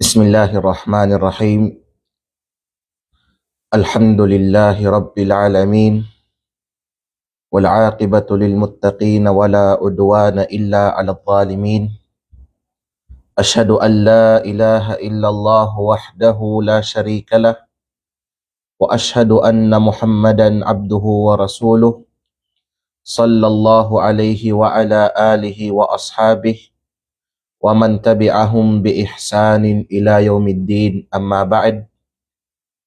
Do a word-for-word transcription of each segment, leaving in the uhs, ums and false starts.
بسم الله الرحمن الرحيم. الحمد لله رب العالمين. والعاقبة للمتقين ولا عدوان إلا على الظالمين. أشهد أن لا إله إلا الله وحده لا شريك له، وأشهد أن محمدا عبده ورسوله، صلى الله عليه وعلى آله وأصحابه ومن تبعهم بإحسان إلى يوم الدين، أما بعد.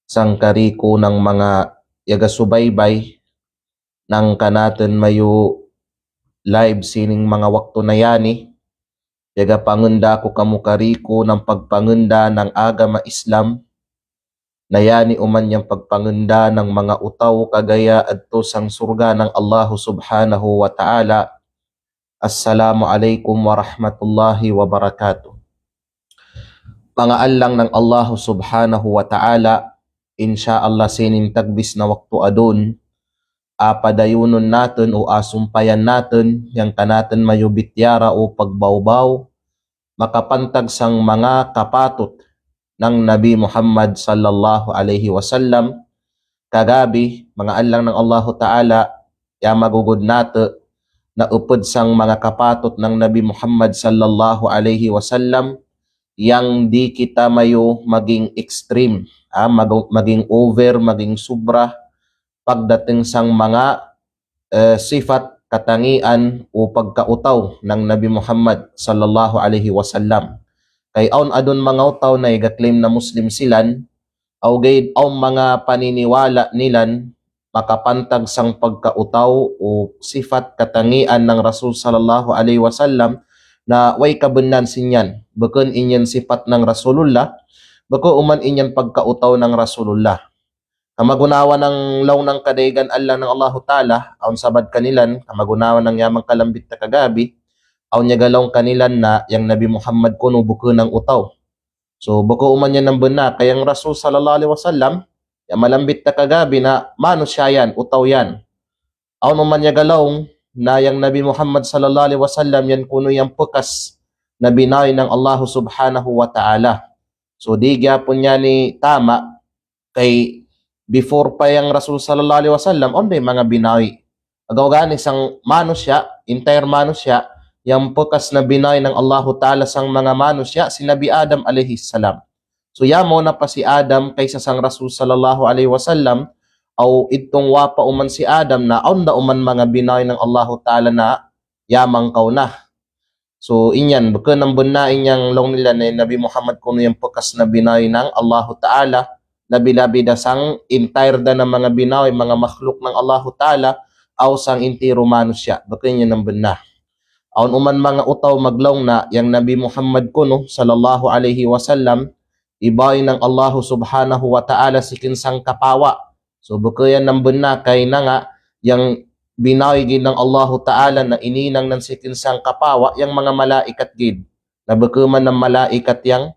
Sangkariku nang manga yaga subaybay nang kanatun mayu live sining manga waktu na yani, yaga pangenda ku kamu kariku nang pagpangenda nang agama Islam, na yani uman yang pagpangenda nang manga utaw kagaya adtu sang surga nang Allahu Subhanahu wa Ta'ala. Assalamu alaikum warahmatullahi wabarakatuh. Manga allang nang Allahu Subhanahu wa Ta'ala, insya Allah sinin tagbis na waktu adun, a padayunun natun o a sumpayan natun yang kanatun mayu bitiyara o pagbawbaw, makapantag sang manga kapatut nang Nabi Muhammad sallallahu alaihi wasallam. Kagabi, manga allang nang Allahu Ta'ala, ya magugud natu' na upud sang manga kapatut nang Nabi Muhammad sallallahu alaihi wasallam, yang di kita mayu maging extreme, ah, magu-, maging over, maging sobra, pagdating sang manga, eh, sifat katangian o pagkautaw nang Nabi Muhammad sallallahu alaihi wasallam. Kay awn adun manga utaw na iga-claim na Muslim silan, aw gaid awn manga paniniwala nilan makapantag sang pagkautaw o sifat katangian nang Rasul sallallahu alaihi wasallam, na way kabennaan sin iyan, bukun in iyan sifat nang Rasulullah, bukun uman in iyan pagkautaw nang Rasulullah. Kamagunawan nang laung nang kadaygan allang nang Allahu Ta'ala, awn sabat kanilan, kamagunawan nang yaman kalambit ta kagabi, awn yaga laung kanilan na yang Nabi Muhammad kunu bukun nang utaw. So, bukun uman iyan nang benna, kay yang Rasul sallallahu alaihi wasallam, yang malambit ta kagabi na manusiya' iyan, utaw iyan. Awn uman yaga laung na yang Nabi Muhammad sallallahu alaihi wasallam iyan kunu yang bekas na binawi nang Allahu Subhanahu wa Ta'ala. So, di giyapun iyan ni tama, kay before pa yang Rasul sallallahu alaihi wasallam, awn da i manga binawi. Agaw gani sang manusiya', entire manusiya', yang bekas na binawi nang Allahu Ta'ala sang manga manusiya', si Nabi Adam alaihi salam. So, ya mauna pa si Adam kaysa sang Rasul sallallahu alaihi wasallam, aw idtung wapa' uman si Adam na awn da uman manga binawi nang Allahu Ta'ala na yaman kauna. So, in iyan, bukun nang benna in yang laung nila na Nabi Muhammad kunu yang bekas na binawi nang Allahu Ta'ala, labi-labi da sang entire da na manga binawi, manga makhluk nang Allahu Ta'ala, aw sang entire manusiya', bukun in iyan nang benna. Awn uman manga utaw maglaung na yang Nabi Muhammad kunu, sallallahu alaihi wasallam, ibawi nang Allahu Subhanahu wa Ta'ala si kin sang kapawa. So, bukun iyan nang benna kay nanga yang binawi gid nang Allahu Ta'ala na ininang nan si kin sang kapawa yang manga malaikat gid. Na bukun man nang malaikat yang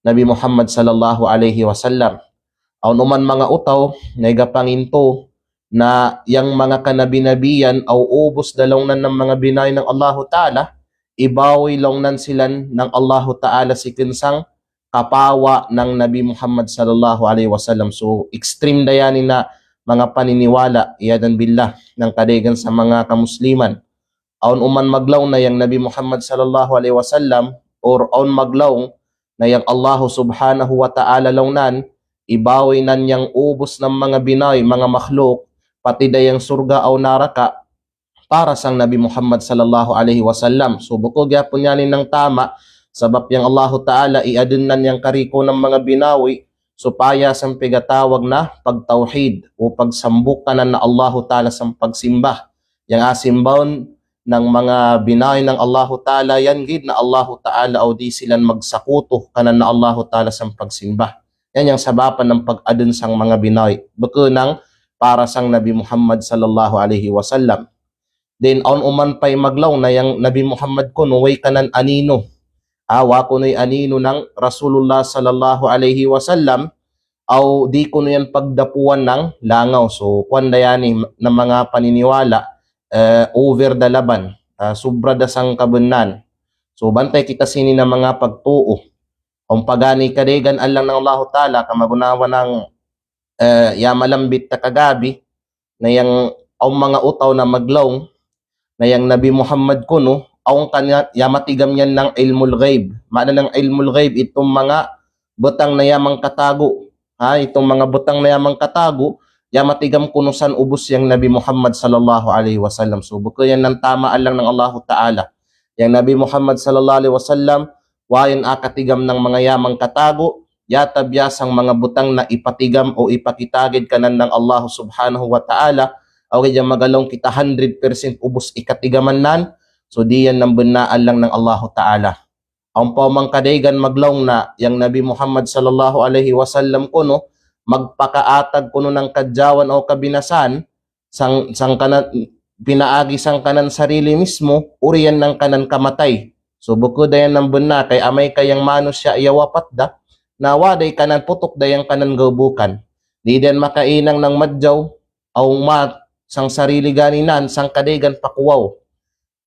Nabi Muhammad sallallahu alaihi wasallam. Awn uman manga utaw na iga pangintu na yang manga kanabi-nabian aw ubus da laung nan nang manga binawi nang Allahu Ta'ala, ibawi laung nan silan nang Allahu Ta'ala si kin sang kapawa nang Nabi Muhammad sallallahu alaihi wasallam. So, extreme da iyan ni na manga paniniwala, iyadan billah, nang kadaygan sa manga kamusliman. Awn uman maglaung na yang Nabi Muhammad sallallahu alaihi wasallam, or awn maglaung na yang Allahu subhanahu wa ta'ala laungnan, ibawi nan yang ubus na manga binawi, manga makhluk, pati da yang surga' aw naraka', para sang Nabi Muhammad sallallahu alaihi wasallam. So, buku gihapun yan nang tama', sabab yang Allahu Ta'ala iadun nan yang kariku na manga binawi, supaya sampay gatawag na pagtawhid, o pagsambuk kanan na Allahu Ta'ala sang pagsimba. Yang a'a simbaun nang manga binawi nang Allahu Ta'ala, yan gid na Allahu Ta'ala, aw di silan magsakutu kanan na Allahu Ta'ala sang pagsimba. Yan yang sabapan nang pag-adun sang manga binawi. Buku nang para sang Nabi Muhammad sallallahu alaihi wasallam. Then, awn uman pay maglaung na yang Nabi Muhammad kunu, way kanan aninu. Ah, wa kunu i aninu nang Rasulullah sallallahu alaihi wasallam, aw di kunu yan pagdapuan nang langaw. So, kuwan da yan i na manga paniniwala, eh, over da laban, ah, subra da sang kabennan. So, bantay kita sini na manga pagtu'u. Awn pagani kadaygan allang nang Allahu Ta'ala, kamagunawan nang, eh, ya malambit ta kagabi, na yang awn manga utaw na maglaung, na yang Nabi Muhammad kunu, awn kanya, ya matigam yan nang ilmul ghaib. Maana nang ilmul ghaib, itung manga butang na ya mangkatagu. Ha, itung manga butang na ya mangkatagu, ya matigam kunu san ubus yang Nabi Muhammad sallallahu alaihi wasallam. So, buku yan nang tama allang nang Allahu Ta'ala. Yang Nabi Muhammad sallallahu alaihi wasallam, wa yan a'a katigam nang manga ya mangkatagu, ya tabiya sang manga butang na ipatigam o ipakita gid kanan nang Allahu subhanahu wa ta'ala, aw gid yan magalaung kita hundred percent ubus ikatigaman nan, so di yan nang benna allang nang Allahu ta'ala. Awn pa mang kadaygan maglaung na yang Nabi Muhammad sallallahu alaihi wasallam kunu, magpakaatag kunu nang kadjawan o kabinasaan, sang, sangkanan, pinaagi sangkanan sarili mismo, uri yan nang kanan kamatay. So, buku da yan nang benna, kay amay ka yang manusiya' iya wapat da, na wa da i kanan putuk da yang kanan gabukan. Di' da yan makainang nang madjaw, aw ma, sang sarili ganinan, sang kadaygan pakuwaw.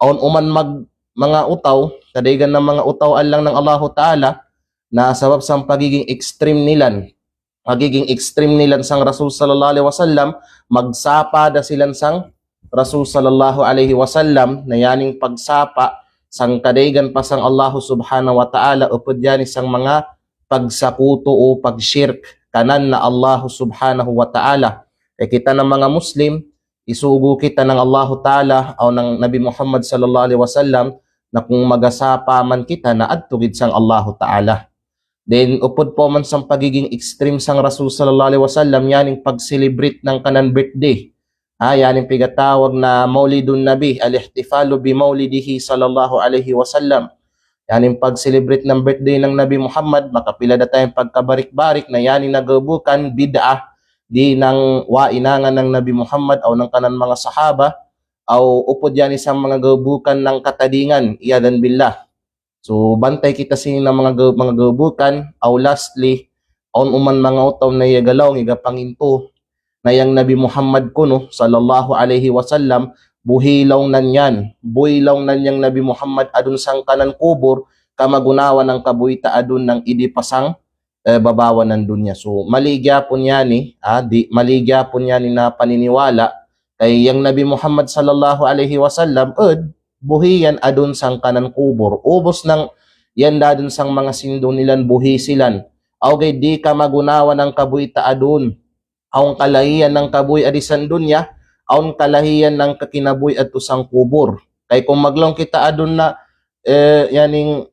Awn uman mag, manga utaw, kadaygan na manga utaw allang nang Allahu Ta'ala, na sabab sang pagiging extreme nilan, pagiging extreme nilan sang Rasul sallallahu alaihi wasallam, magsapa da silan sang Rasul sallallahu alaihi wasallam, na yaning pagsapa sang kadaygan pa sang Allahu subhanahu wa ta'ala, upud yan i sang manga pagsakutu o pagshirk kanan na Allahu subhanahu wa ta'ala. Eh, kita na manga Muslim, isugu kita nang Allahu ta'ala, aw nang Nabi Muhammad sallallahu alaihi wasallam, na kung magasapa man kita na adtu gid sang Allahu ta'ala. Then, upud pa man sang pagiging extreme sang Rasul sallallahu alaihi wasallam, yaning pag-celebrate nang kanan birthday. Ha, yaning pigatawag na Maulidun Nabi, al-ihtifalu bi maulidihi sallallahu alaihi wasallam. Yaning pag-celebrate nang birthday nang Nabi Muhammad, makapila da tayang pagkabarik-barik na yaning nagabukan bid'ah, di' nang wa inangan nang Nabi Muhammad, aw nang kanan manga sahaba, aw upud yan i sang manga gabukan nang katadingan, iyadhan billah. So, bantay kita sini na manga ga-, manga gabukan, aw lastly, awn uman manga utaw na iya galaung, iga pangintu, na yang Nabi Muhammad kunu, sallallahu alaihi wasallam, buhi laung nan yan, buhi laung nan yang Nabi Muhammad adun sangkanan kubur, kamagunawan nang kabuhi ta adun nang idi pa sang, eh, babawanan dunya. So, mali gihapun yan i, ah, di', mali gihapun yan i na paniniwala, kay yang Nabi Muhammad sallallahu alaihi wasallam, ud, buhi yan adun sangkanan kubur. Ubus nang yan dadun sang manga sindu nilan buhi silan. Aw gay di' kamagunawan nang kabuhi ta adun. Awn kalahiyan nang kabuhi adisan dunya, awn kalahiyan nang kakinabuhi adtu sang kubur. Kay kung maglaung kita adun na, eh, yaning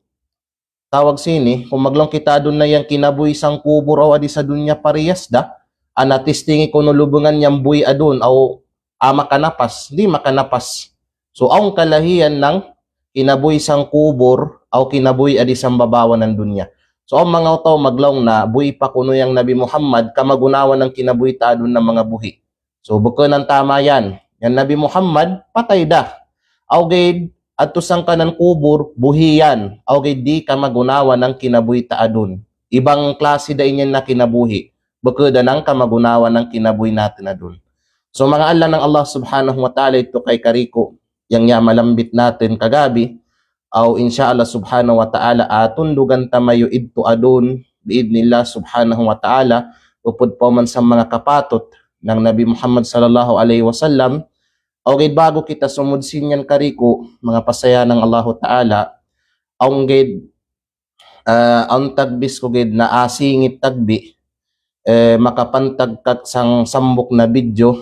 tawag sini, kung maglaung kita adun na yang kinabuhi sang kubur aw adisa dunya pariyas da, ana tistingi kunu lubungan yang buhi adun, aw a'a makanapas, di' makanapas. So, awn kalahiyan nang kinabuhi sang kubur, aw kinabuhi adisan babawanan dunya. So, awn manga utaw maglaung na, buhi pa kunu yang Nabi Muhammad, kamagunawan nang kinabuhi ta adun na manga buhi. So, bukun nang tama yan. Yang Nabi Muhammad, patay da. Aw gay, adtu sangkanan kubur, buhi yan. Aw gay di' kamagunawan nang kinabuhi ta adun. Ibang klasi da inin na kinabuhi. Bukun da nang kamagunawan nang kinabuhi natun adun. So, manga allang nang Allah Subhanahu wa Ta'ala, itu kay kariku yang ya malambit natun kagabi, aw insya Allah Subhanahu wa Ta'ala, atundugan tamayu idtu adun, bi'idhnillah Subhanahu wa Ta'ala, upud pa man sa manga kapatut nang Nabi Muhammad sallallahu alaihi wasallam, Aw gid bago kita sumud sin iyan kariku, manga pasayanan Allahu Ta'ala, awn gid, eh, awn tagbis ku gid na asingit tagbi, eh, makapantag kat sang sambuk na video,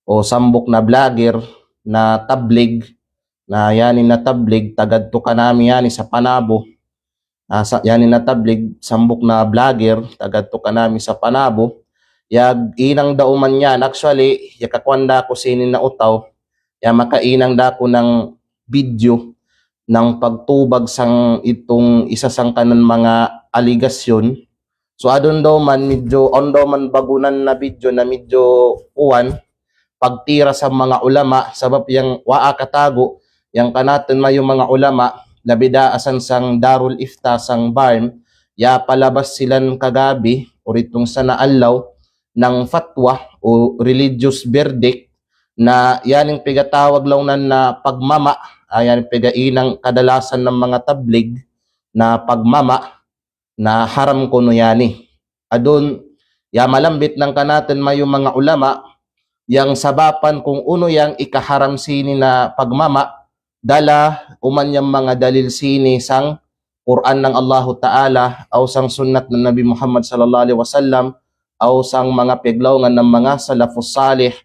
o sambuk na vlogger na tablig, na yani na tablig, taga tu kanami yani sa Panabo. Ah, sa, yani na tablig, sambuk na vlogger, taga tu kanami sa Panabo. Ya inang dauman yan, actually, ya kakuan daku sini na utaw, ya makainang daku nang video, nang pagtubag sang itung isa sangkanan manga aligasyon. So, adun dauman medyo, awn dauman bagunan na video na medyo kuan, pagtira sa manga ulama, sabab yang wa'a katago, yang kanatun mayu manga ulama, labi da asan sang Darul Ifta sang BARMM, ya palabas silan kagabi, uritung sana alaw, nang fatwa o religious verdict, na yaning pigatawag laung nan na pagmama, ah, yaning pigainang kadalasan nang manga tablig na pagmama, na haram kunu yani. Adun, ya malambit nang kanatun mayu manga ulama, yang sabapan kung unu yang ikaharam sini na pagmama, dala uman yang manga dalil sini sang Qur'an nang Allahu Ta'ala, aw sang sunnat nang Nabi Muhammad sallallahu alaihi wasallam, aw sang manga peglaungan nang manga salafus salih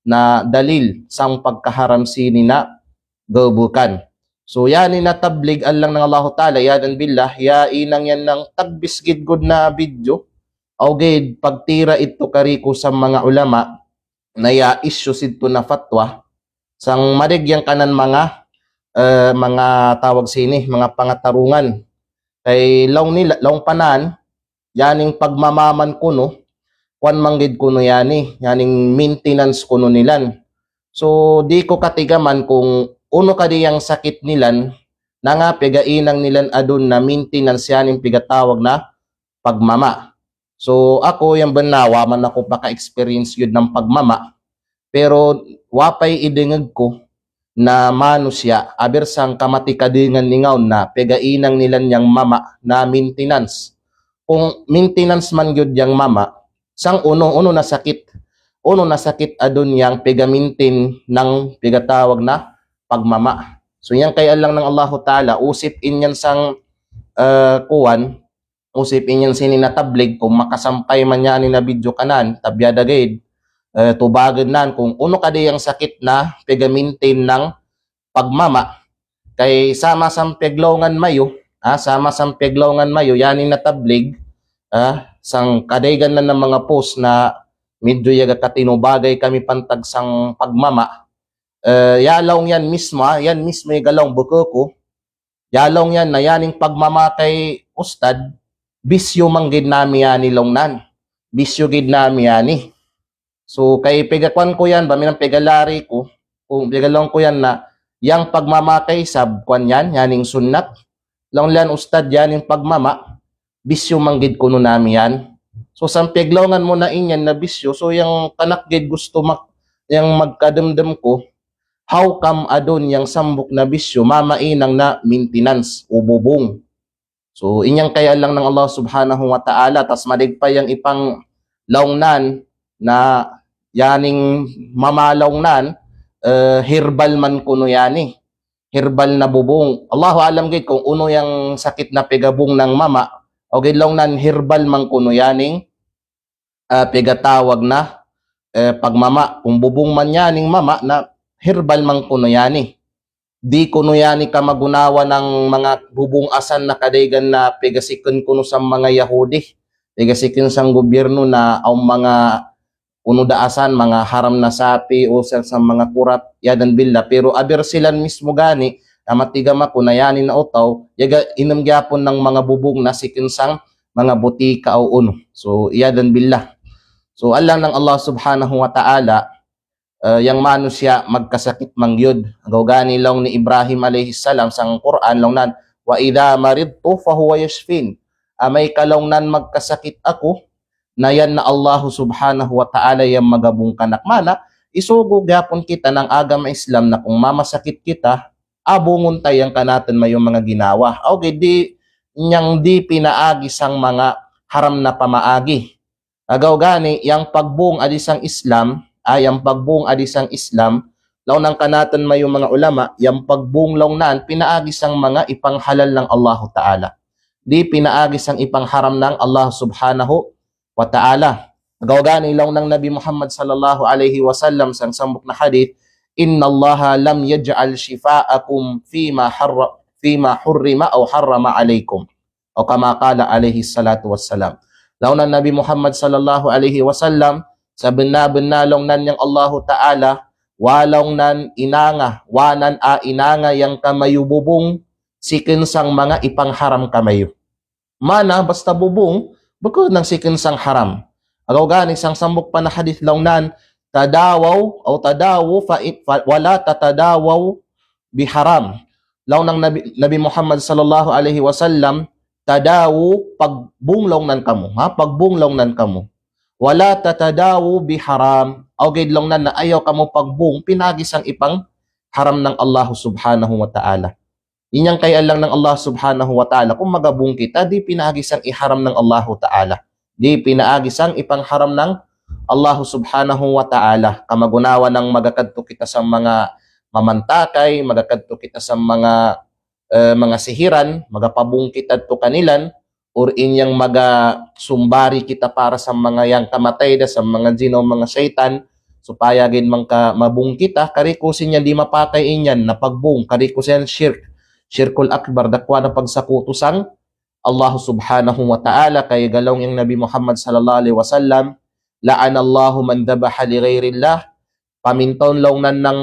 na dalil sang pagkaharam sini na gabukan. So, yani na tablig alang nang Allahu Ta'ala, iyadan billah, ya inang yan nang tagbis gid gud na video, aw gid pagtira itu kariku sa manga ulama, na ya issue situ na fatwa, sang madig yang kanan manga, eh, manga tawag sini, manga pangatarungan. Kay laung nila, laung panan, yaning pagmamaman kunu, kuan manggid kunu yani, yaning maintenance kunu nilan. So, di ku katigaman kung unu kadi yang sakit nilan, nanga pigainang nilan adun na maintenance yaning pigatawag na pagmama. So, aku yang benar, wa man aku paka-experience yun ng pagmama. Pero, wa pay idengeg ku, na manusiya', aber sang kamati kadingan ningaw na pigainang nilan yang mama na maintenance. Kung maintenance man gyud yang mama, sang unu, unu na sakit, unu na sakit adun yang piga-maintain nang pigatawag na pagmama. So, yang kay alang nang Allahu Ta'ala, usip inyan sang, eh, kuwan, usip inyan sini na tablig, kung makasampay man yan na video kanan, tabyada gid, eh, tubagan nan, kung unu kadi yang sakit na piga-maintain nang pagmama. Kay sama sang peglawngan mayu, ah, sama sang peglawngan mayu, yani na tablig, ah, sang kadaygan na ng manga post na medyo yaga katinubagay kami pantag sang pagmama. Eh, ya laung yan mismo, ah, yan mismo yaga laung buku ku. Ya laung yan na yaning pagmama kay ustad, bisyo manggid nami yani laung nan. Bisyo gid nami yani. So, kay pigakuan ku yan, ba minang pigalari ku, kung pigalaung ku yan na, yang pagmama kay isab, kuan yan, yaning sunnat. Laung lan ustad, yaning pagmama, bisyo manggid kunu nami yan. So, sang piglaungan mu na inyan na bisyo, so, yang kanak gid gusto mak-, yang magkademdem ku, how come adun yang sambuk na bisyo, mamainang na maintenance, o bubung. So, inyan kay alang nang Allah Subhanahu wa Ta'ala, tas madig pa yang ipanglaung nan, na yaning mamalaung nan, eh, herbal man kunu yani. Herbal na bubung. Allahu a'lam gid kung unu yang sakit na pegabung nang mama. O gid laung nan herbal man kunu yaning, eh, pegatawag na, eh, pagmama. Kung bubung man yaning mama na herbal man kunu yani. Di kunu yani kamagunawa nang manga bubung asan na kadaygan na pegasiken kunu sang manga Yahudi, pegasiken sang gobyerno na awn manga unu da asan, manga haram na sapi, o sang manga kurap, iyadan billah. Pero aber silan mismo gani, na matiga maku na yani na utaw, yaga inem gyapon nang manga bubung na siken sang manga butika o unu. So, iyadan billah. So, alang nang Allah Subhanahu wa Ta'ala, eh, yang manusiya' magkasakit mangyud. Agaw gani laung ni Ibrahim alayhis salam sang Qur'an laung nan, "Wa idha maridtu fahuwa yashfin." Amay ka laung nan magkasakit aku, na yan na Allahu Subhanahu wa Ta'ala yang magabung kanak. Mana, isugo gyapon kita nang agama Islam na kung mamasakit kita, abungun ta yang kanatun mayu manga ginawa. Okay, di, yang di pinaagi sang manga haram na pamaagi. Agaw gani, yang pagbung adi sang Islam, ah, yang pagbung adi sang Islam, Laung nang kanatun mayu manga ulama, yang pagbung laung nan pinaagi sang manga ipanghalal nang Allahu Ta'ala. Di pinaagi sang ipangharam nang Allah Subhanahu wa Ta'ala. Agaw gani laung nang Nabi Muhammad sallallahu alaihi wasallam sang sambuk na hadith, "Innallaha lam yaj'al shifa'akum fima harra-, fima hurrima aw harrama alaikum." Aw kama qala alaihi salatu wassalam. Laung nang Nabi Muhammad sallallahu alaihi wasallam, sabenna-benna laung nan yang Allahu Ta'ala, wa laung nan inanga, wa nan a inanga yang kamayu bubung, sikin sang manga ipangharam kamayu. Mana basta bubung, bukun nang sikin sang haram. Agaw gani sang sambuk pana hadith laung nan, tadawaw, aw tadawu, fa, fa, wala tatadawaw biharam. Laung nang Nabi, Nabi Muhammad sallallahu alaihi wasallam, tadawu, pagbung laung nan kamu, ha, pagbung laung nan kamu. Wala tatadawu biharam. Aw gaid laung nan na ayaw kamu pagbung pinaagi sang ipangharam nang Allahu Subhanahu wa Ta'ala. Inyang kay alang nang Allah Subhanahu wa Ta'ala, kung magabung kita, di pinaagi sang iharam nang Allahu Ta'ala. Di pinaagi sang ipangharam nang Allahu Subhanahu wa Ta'ala. Kamagunawa nang magakadtu kita sa manga mamantakay, magakadtu kita sa manga, eh, manga sihiran, magapabung kita tu kanilan, or inyang magasumbari kita para sa manga yang kamatay da, sa manga jin o manga saytan, supaya gaid mangka mabung kita, kariku sin yan di mapakay inyan na pagbung, kariku sin yan shirk, shirkul akbar, dakwa' na pagsakutu sang Allah Subhanahu wa Ta'ala, kay ga laung yang Nabi Muhammad sallallahu alaihi wasallam, "La'anallahu man dhabaha li ghairillah." Pamintawn laung nan nang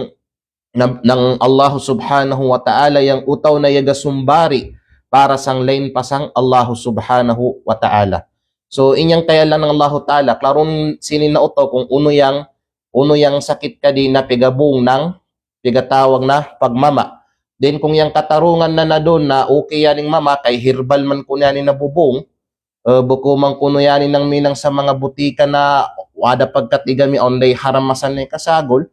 nang, nang Allah Subhanahu wa Ta'ala yang utaw na iyaga sumbari para sang lain pa sang Allah Subhanahu wa Ta'ala. So, inyang kay alang nang Allah Ta'ala, klarun sinin na utaw kung unu yang, unu yang sakit kadi na pigabung nang, pigatawag na pagmama. Then kung yang katarungan na na dun na okay yaning mama, kay herbal man kunu' yanin na bubung, eh, buku man kunu' yanin nang minang sa manga butika na wada pagkatigami, awn da iharam masan na ikasagol.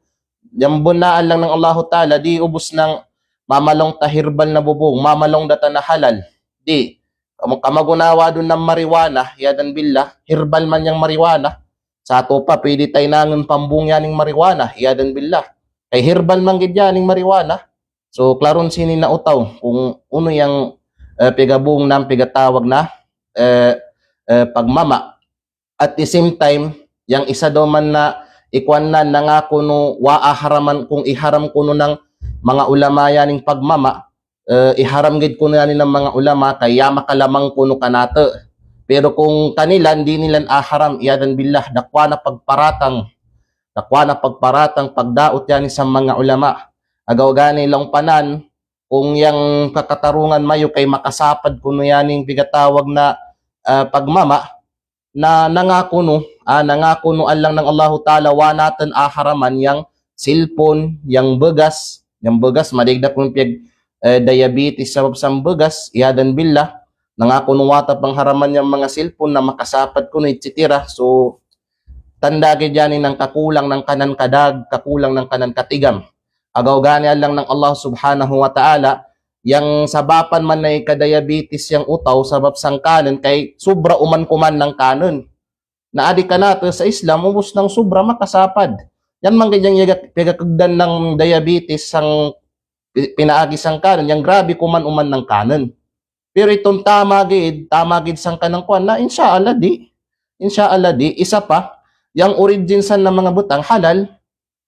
Yang bennal lang nang Allahu Ta'ala, di ubus nang mamalong ta herbal na bubung, mamalong da ta na halal. Di, kam-, kamagunawa dun nang marijuana, iyadan billah, herbal man yang marijuana. Sa atu pa, pwede ta inangun pambung yaning marijuana, iyadan billah. Kay herbal man gid yaning marijuana. So, klarun sinin na utaw kung unu yang, eh, pigabung nang pigatawag na, eh, eh, pagmama. At the same time, yang isa daw man na ikuan na, nangakunu wa aharaman, kung iharam kunu nang manga ulama yaning pagmama, eh, iharam gid kunu yanin nang manga ulama, kay ya makalamang kunu kanatu. Pero kung kanilan, di nilan aharam, iyadan billah, dakwa na pagparatang, dakwa na pagparatang, pagdaut yanin sa manga ulama. Agaw gani laung panan, kung yang kakatarungan mayu kay makasapad kunu yaning pigatawag na, eh, pagmama, na nangakunu, ah, nangakunu alang nang Allahu Ta'ala, wa natun aharaman yang cellphone, yang begas, yang begas, madigda kunu piyag, eh, diabetes sabab sang begas, iyadan billah, nangakunu wa ta pangharaman yang manga cellphone na makasapad kunu, et cetera. So, tanda gid yanin nang kakulang nang kanan kadag, kakulang nang kanan katigam. Agaw gani alang nang Allah Subhanahu wa Ta'ala, yang sabapan man na ika-diabetes yang utaw sabab sang kanun, kay sobra uman kuman nang kanun. Na adi kanatu sa Islam, ubus nang sobra makasapad. Yan man gid yang iyaga-, piyagakugdan nang diabetes sang pi-, pinaagi sang kanun, yang grabe kuman uman nang kanun. Pero itong tama gid, tama gid sang kanang kuan na, insya Allah di. Insya Allah di. Isa pa, yang origin san na manga butang, halal.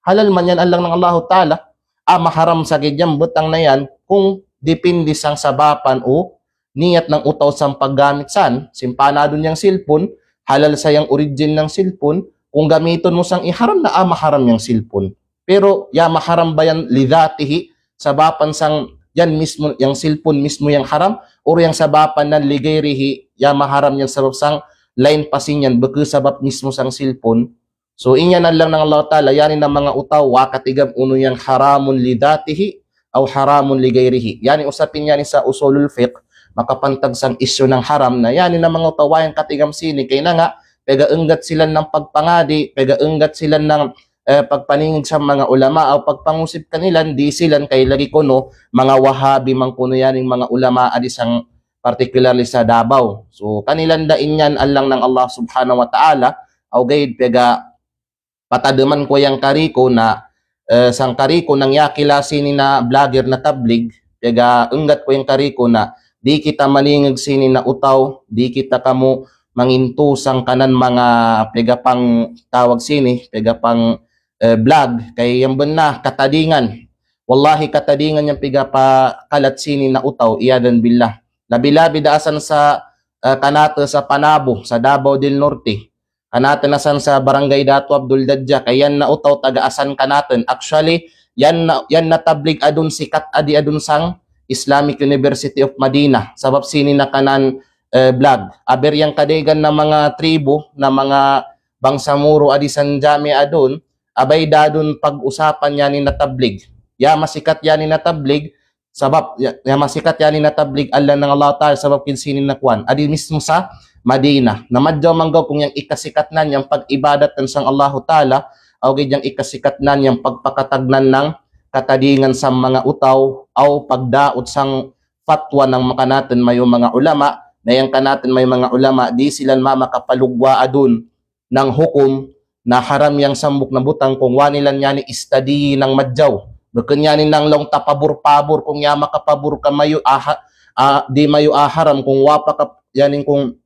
Halal man yan alang nang Allahu Ta'ala. Ah, maharam sa gid yang butang na yan, kung depende sang sabapan o niyat nang utaw sang paggamit san, simpanadun yang cellphone, halal sa yang origin nang cellphone, kung gamitun mo sang iharam na, ah, maharam yang cellphone. Pero, ya maharam ba yan lidhatihi, sabapan sang yan mismo, yang cellphone mismo yang haram, or yang sabapan nan lighairihi, ya maharam yang sabab sang lain pa sin yan, buku sabab mismo sang cellphone. So, inyan alang nang Allah Ta'ala, yanin nang manga utaw, wa katigam unu yang haramun lidhatihi, aw haramun lighairihi. Yanin usapin yanin sa usulul fiqh, makapantag sang issue nang haram na, yanin nang manga utaw, wa yang katigam sini, kay nanga, pagaenggat silan nang pagpangadi, pagaenggat silan nang, eh, pagpaningig sa manga ulama, aw pagpangusip kanilan, di silan kay lagi kunu, manga Wahabi man kunu yaning manga ulama, adi sang particularly sa Davao. So, kanilan da inyan alang nang Allah Subhanahu wa Ta'ala, aw gaid pega patademan ko yang kariku na, eh, sangkariku nang yakila sini na blogger na tablig, pegga' enggat ku yang kariku na, di' kita maningeg sini na utaw, di' kita kamu mangintu sangkanan manga pegga' pangtawag sini, pegga' pang, eh, blog, kay yang benna katadingan. Wallahi katadingan yang pegga' pakalat sini na utaw, iyadan billah. Labi-labi da asan sa, eh, kanate sa Panabo, sa Davao del Norte. Kanate na san sa Barangay Datu Abdul Dadja, kay yan na utaw taga asan kanatun. Actually, yan na, yan na tablig adun sikat adi adun sang Islamic University of Madinah. Sabab sini na kanan, eh, blog. Aber yang kadegan na manga tribu, na manga bangsa Moro adi san jami adun, abay dadun pag-usapan yani na tablig. Ya masikat yani na tablig, sabab ya, ya masikat yani na tablig allan nang Allah Ta'ala sabab kin sini na kuwan. Adi mismo sa Madinah. Na madjaw manggaw kung yang ikasikatnan yang pag-ibadat sang Allah Ta'ala, aw gid yang ikasikatnan yang pagpakatagnan nang katadingan sa manga utaw, aw pagdaot sang fatwa nang makanatun mayu manga ulama, na yang kanatun mayu manga ulama, di' silan mamakapalugwa adun nang hukum na haram yang sambuk na butang kung wani lan yani istadi nang madjaw. Bukun yani nang laung tapabur-pabur kung ya makapabur kamayu aha, ah, di' mayu aharam kung wa pa ka, yani kung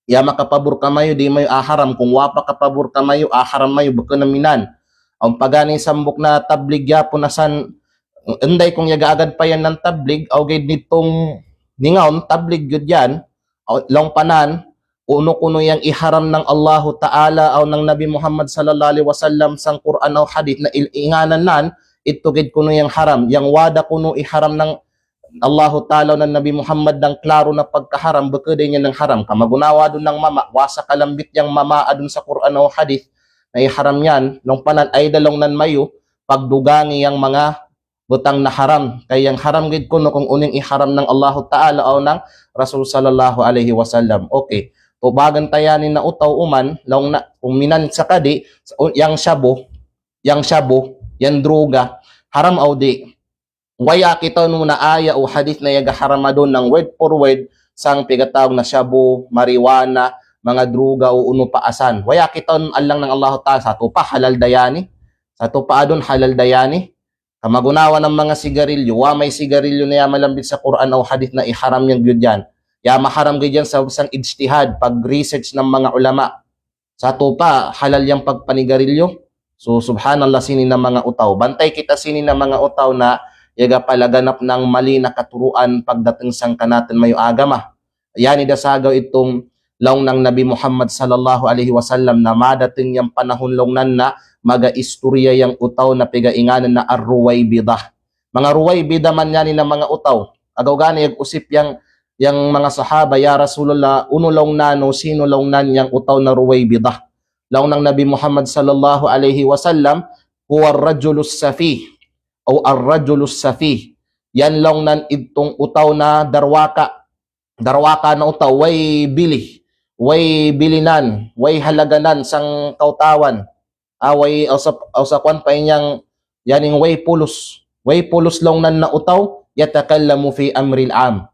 ya makapabur kamayu di' mayu aharam kung wa pa kapabur kamayu aharam mayu bukun aminan. Awn pagani sambuk na tablig yapun asan, enday kung yaga agad payan nang tablig, aw gid nitung ningaun tablig gud yan, aw, laung panan, unu-unu yang iharam nang Allahu Ta'ala aw nang Nabi Muhammad sallallahu alaihi wasallam sang Qur'an aw hadith na il-, inganan nan, itu gid kunu yang haram. Yang wada kunu iharam nang Allahu Ta'ala aw nang Nabi Muhammad nang klaru na pagkaharam, bukun de niyan nang haram. Kamagunawa adun nang mama, wasa kalambit yang mama adun sa Qur'an aw hadith na iharam niyan, laung panan ay da laung nan mayu pagdugangi yang manga butang na haram. Kay yang haram gid kunu kung unu yang iharam nang Allahu Ta'ala aw nang Rasul sallallahu alaihi wasallam. Okay. Tubagan ta yani na utaw uman, laung na, kung minan sakadi, yang shabu, yang shabu, yang druga, haram aw di'. Waya' kita nu na aya' o hadith na yaga haram adun nang word for word, sang pigatawag na shabu, marijuana, manga druga o unu pa asan. Waya' kita nu allang nang Allahu Ta'ala, satu pa halal da yani, satu pa adun halal da yani, Kamagunawa nang manga sigarilyo, wa may sigarilyo na ya malambit sa Qur'an aw hadith na iharam yang giyud yan. Ya maharam giyud yan sabab sang ijtihad, pag-research nang manga ulama. Satu pa, halal yang pagpanigarilyo. So, subhanallah, sini na manga utaw. Bantay kita sini na manga utaw na yaga palaganap nang mali na katuruan pagdating sang kanatun mayu agama. Yani da sagaw itung laung nang Nabi Muhammad sallallahu alaihi wasallam na madating yang panahun laung nan na maga istorya yang utaw na piga inganan na Ar-Ruwaybidah. Manga Ruwaybidah man yani na manga utaw. Agaw gani yag usip yang, yang manga sahaba, "Ya Rasulullah, unu laung nanu, sinu laung nan yang utaw na Ruwaybidah?" Laung nang Nabi Muhammad sallallahu alaihi wasallam, "Huwa ar-rajulus safih, aw ar-rajulus safih." Yan laung nan itung utaw na darwaka, darwaka na utaw, way bili, way bilinan, way halaganan sang kautawan. Ah, way, aw sa, aw sa kuwan pa inyang, yaning way pulus. Way pulus laung nan na utaw, yatakallamu fi amril am.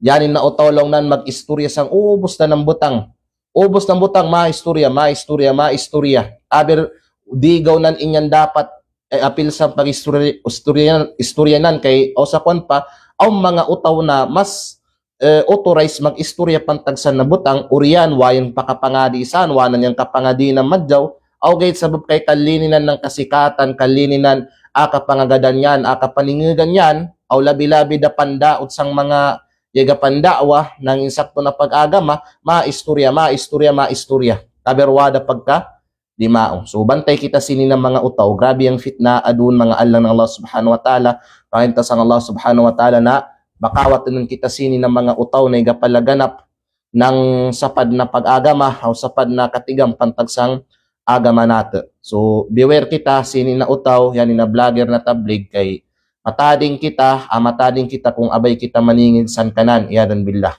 Yani na utaw laung nan mag-istorya sang ubus na nang butang. Ubus nang butang, ma-istorya, ma-istorya, ma-istorya. Aber, di' gaw nan inyan dapat, eh, apil sa pag-istorya, istorya, istorya nan kay, aw sa kuwan pa, awn manga utaw na mas eh, authorized mag-istorya pantag san na butang, uriyan, wa yan pakapangadi san, wa nan yan kapangadi na madjaw, aw gayt sabab kay kalininan nang kasikatan, kalininan, ah, kapangagadan yan, ah, kapaningegan yan, aw labi-labi da pandaot sang manga yaga panda'wa, nang insakto na pag-agama, ma-istorya, ma-istorya, ma-istorya. Kaberwa da pagka, di' mau. So, bantay kita sini na manga utaw. Grabe yang fitna adun manga allang nang Allah Subhanahu wa Ta'ala. Panginta sang Allah Subhanahu wa Ta'ala na bakawat nun kita sini na manga utaw na iga palaganap nang sapad na pag-agama, aw sapad na katigam pantag sang agama natu'. So, beware kita sini na utaw, yani na blogger na tablig kay matading kita, ah, matading kita kung abay kita maningig san kanan, iyadan billah.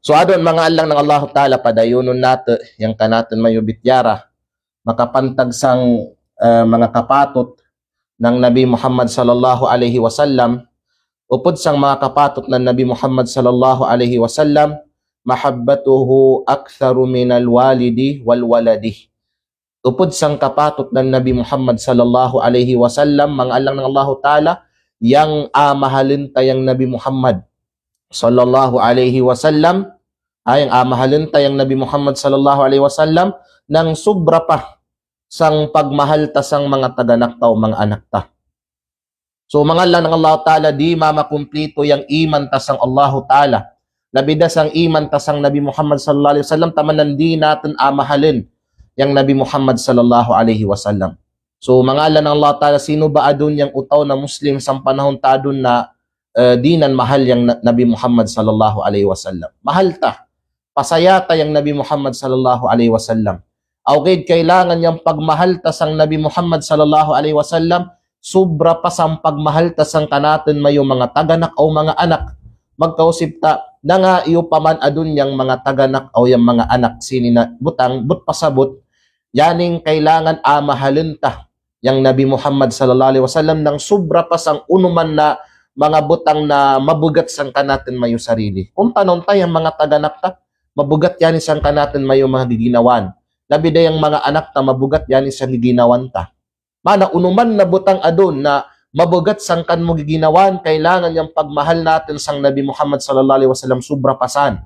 So, adun manga allang nang Allahu Ta'ala padayunun natu' yang kanatun mayu bityara. Makapantag sang, eh, manga kapatut nang Nabi Muhammad sallallahu alaihi wasallam. Upud sang manga kapatut nang Nabi Muhammad sallallahu alaihi wasallam, mahabbatuhu aktharu minal walidi wal waladi. Upud sangkapatut nan Nabi Muhammad sallallahu alaihi wasallam, manga allang nang Allahu Ta'ala, yang amahalin ta yang Nabi Muhammad sallallahu alaihi wasallam, ah, yang amahalin ta yang Nabi Muhammad sallallahu alaihi wasallam, nang subra pa sang pagmahal ta sang manga taganak ta o manga anak ta. So, manga allang nang Allahu Ta'ala, di' mamakumplitu yang iman ta sang Allahu Ta'ala, labi da sang iman ta sang Nabi Muhammad sallallahu alaihi wasallam, taman nan di' natun amahalin yang Nabi Muhammad sallallahu alaihi wasallam. So, manga allang nang Allahu Ta'ala, sino ba adun yang utaw na Muslim sang panahun ta adun na, eh, di' nan mahal yang Na-, Nabi Muhammad sallallahu alaihi wasallam? Mahal ta. Pasaya ta yang Nabi Muhammad sallallahu alaihi wasallam. Aw gaid kailangan yang pagmahal ta sang Nabi Muhammad sallallahu alaihi wasallam, subra pa sang pagmahal ta sangkanatun mayo manga taganak aw manga anak. Magkausip ta, nanga iyu paman adun yang manga taganak aw yang manga anak sini na butang, but pasabut, yaning kailangan amahalin ta yang Nabi Muhammad sallallahu alaihi wasallam nang subra pa sang unuman na manga butang na mabugat sangkanatun mayo sarili. Kumta nonta yang manga taganak ta, mabugat yani sangkanatun mayo manga giginawan. Labi da yang manga anak ta mabugat yani sang giginawan ta. Mana unuman na butang adun na mabugat sangkan mu giginawan, kailangan yang pagmahal natun sang Nabi Muhammad sallallahu alaihi wasallam subra pasan.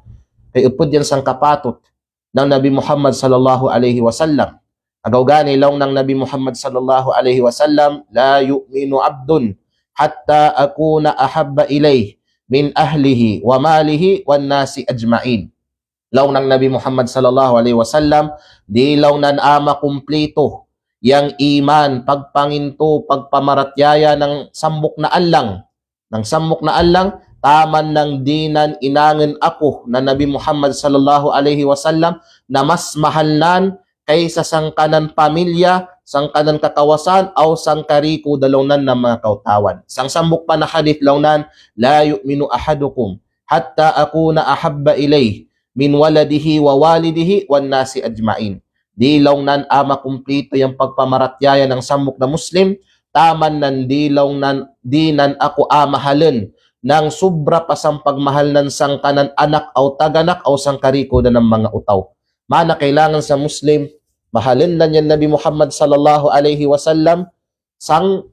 Kay upud yan sangkapatut nang Nabi Muhammad sallallahu alaihi wasallam. Agaw gani laung nang Nabi Muhammad sallallahu alaihi wasallam, "La yu'minu abdun hatta akuna ahabba ilaih min ahlihi wa malihi wan nasi ajma'in." Laung nang Nabi Muhammad sallallahu alaihi wasallam, di' laung nan a'a makumplitu yang iman, pagpangintu, pagpamaratiyaya nang sambuk na allang. Nang sambuk na allang, taman nang di' nan inangen aku, na Nabi Muhammad sallallahu alaihi wasallam, na mas mahal nan kaysa sangkanan pamilya, sangkanan kakawasaan, aw sangkariku da laung nan na manga kautawan. Sang sambuk pa na hadith laung nan, "La yu'minu ahadukum hatta akuna ahabba ilaih min waladihi wa walidihi wan nasi ajma'in." Di' laung nan a'a makumplitu yang pagpamaratiyaya nang sambuk na Muslim, taman nan di' laung nan, di' nan aku a'a mahalun nang subra pa sang pagmahal nan sangkanan anak aw taganak aw sangkariku da nang manga utaw. Mana kailangan sa Muslim, mahalun nan yan Nabi Muhammad sallallahu alaihi wasallam, sang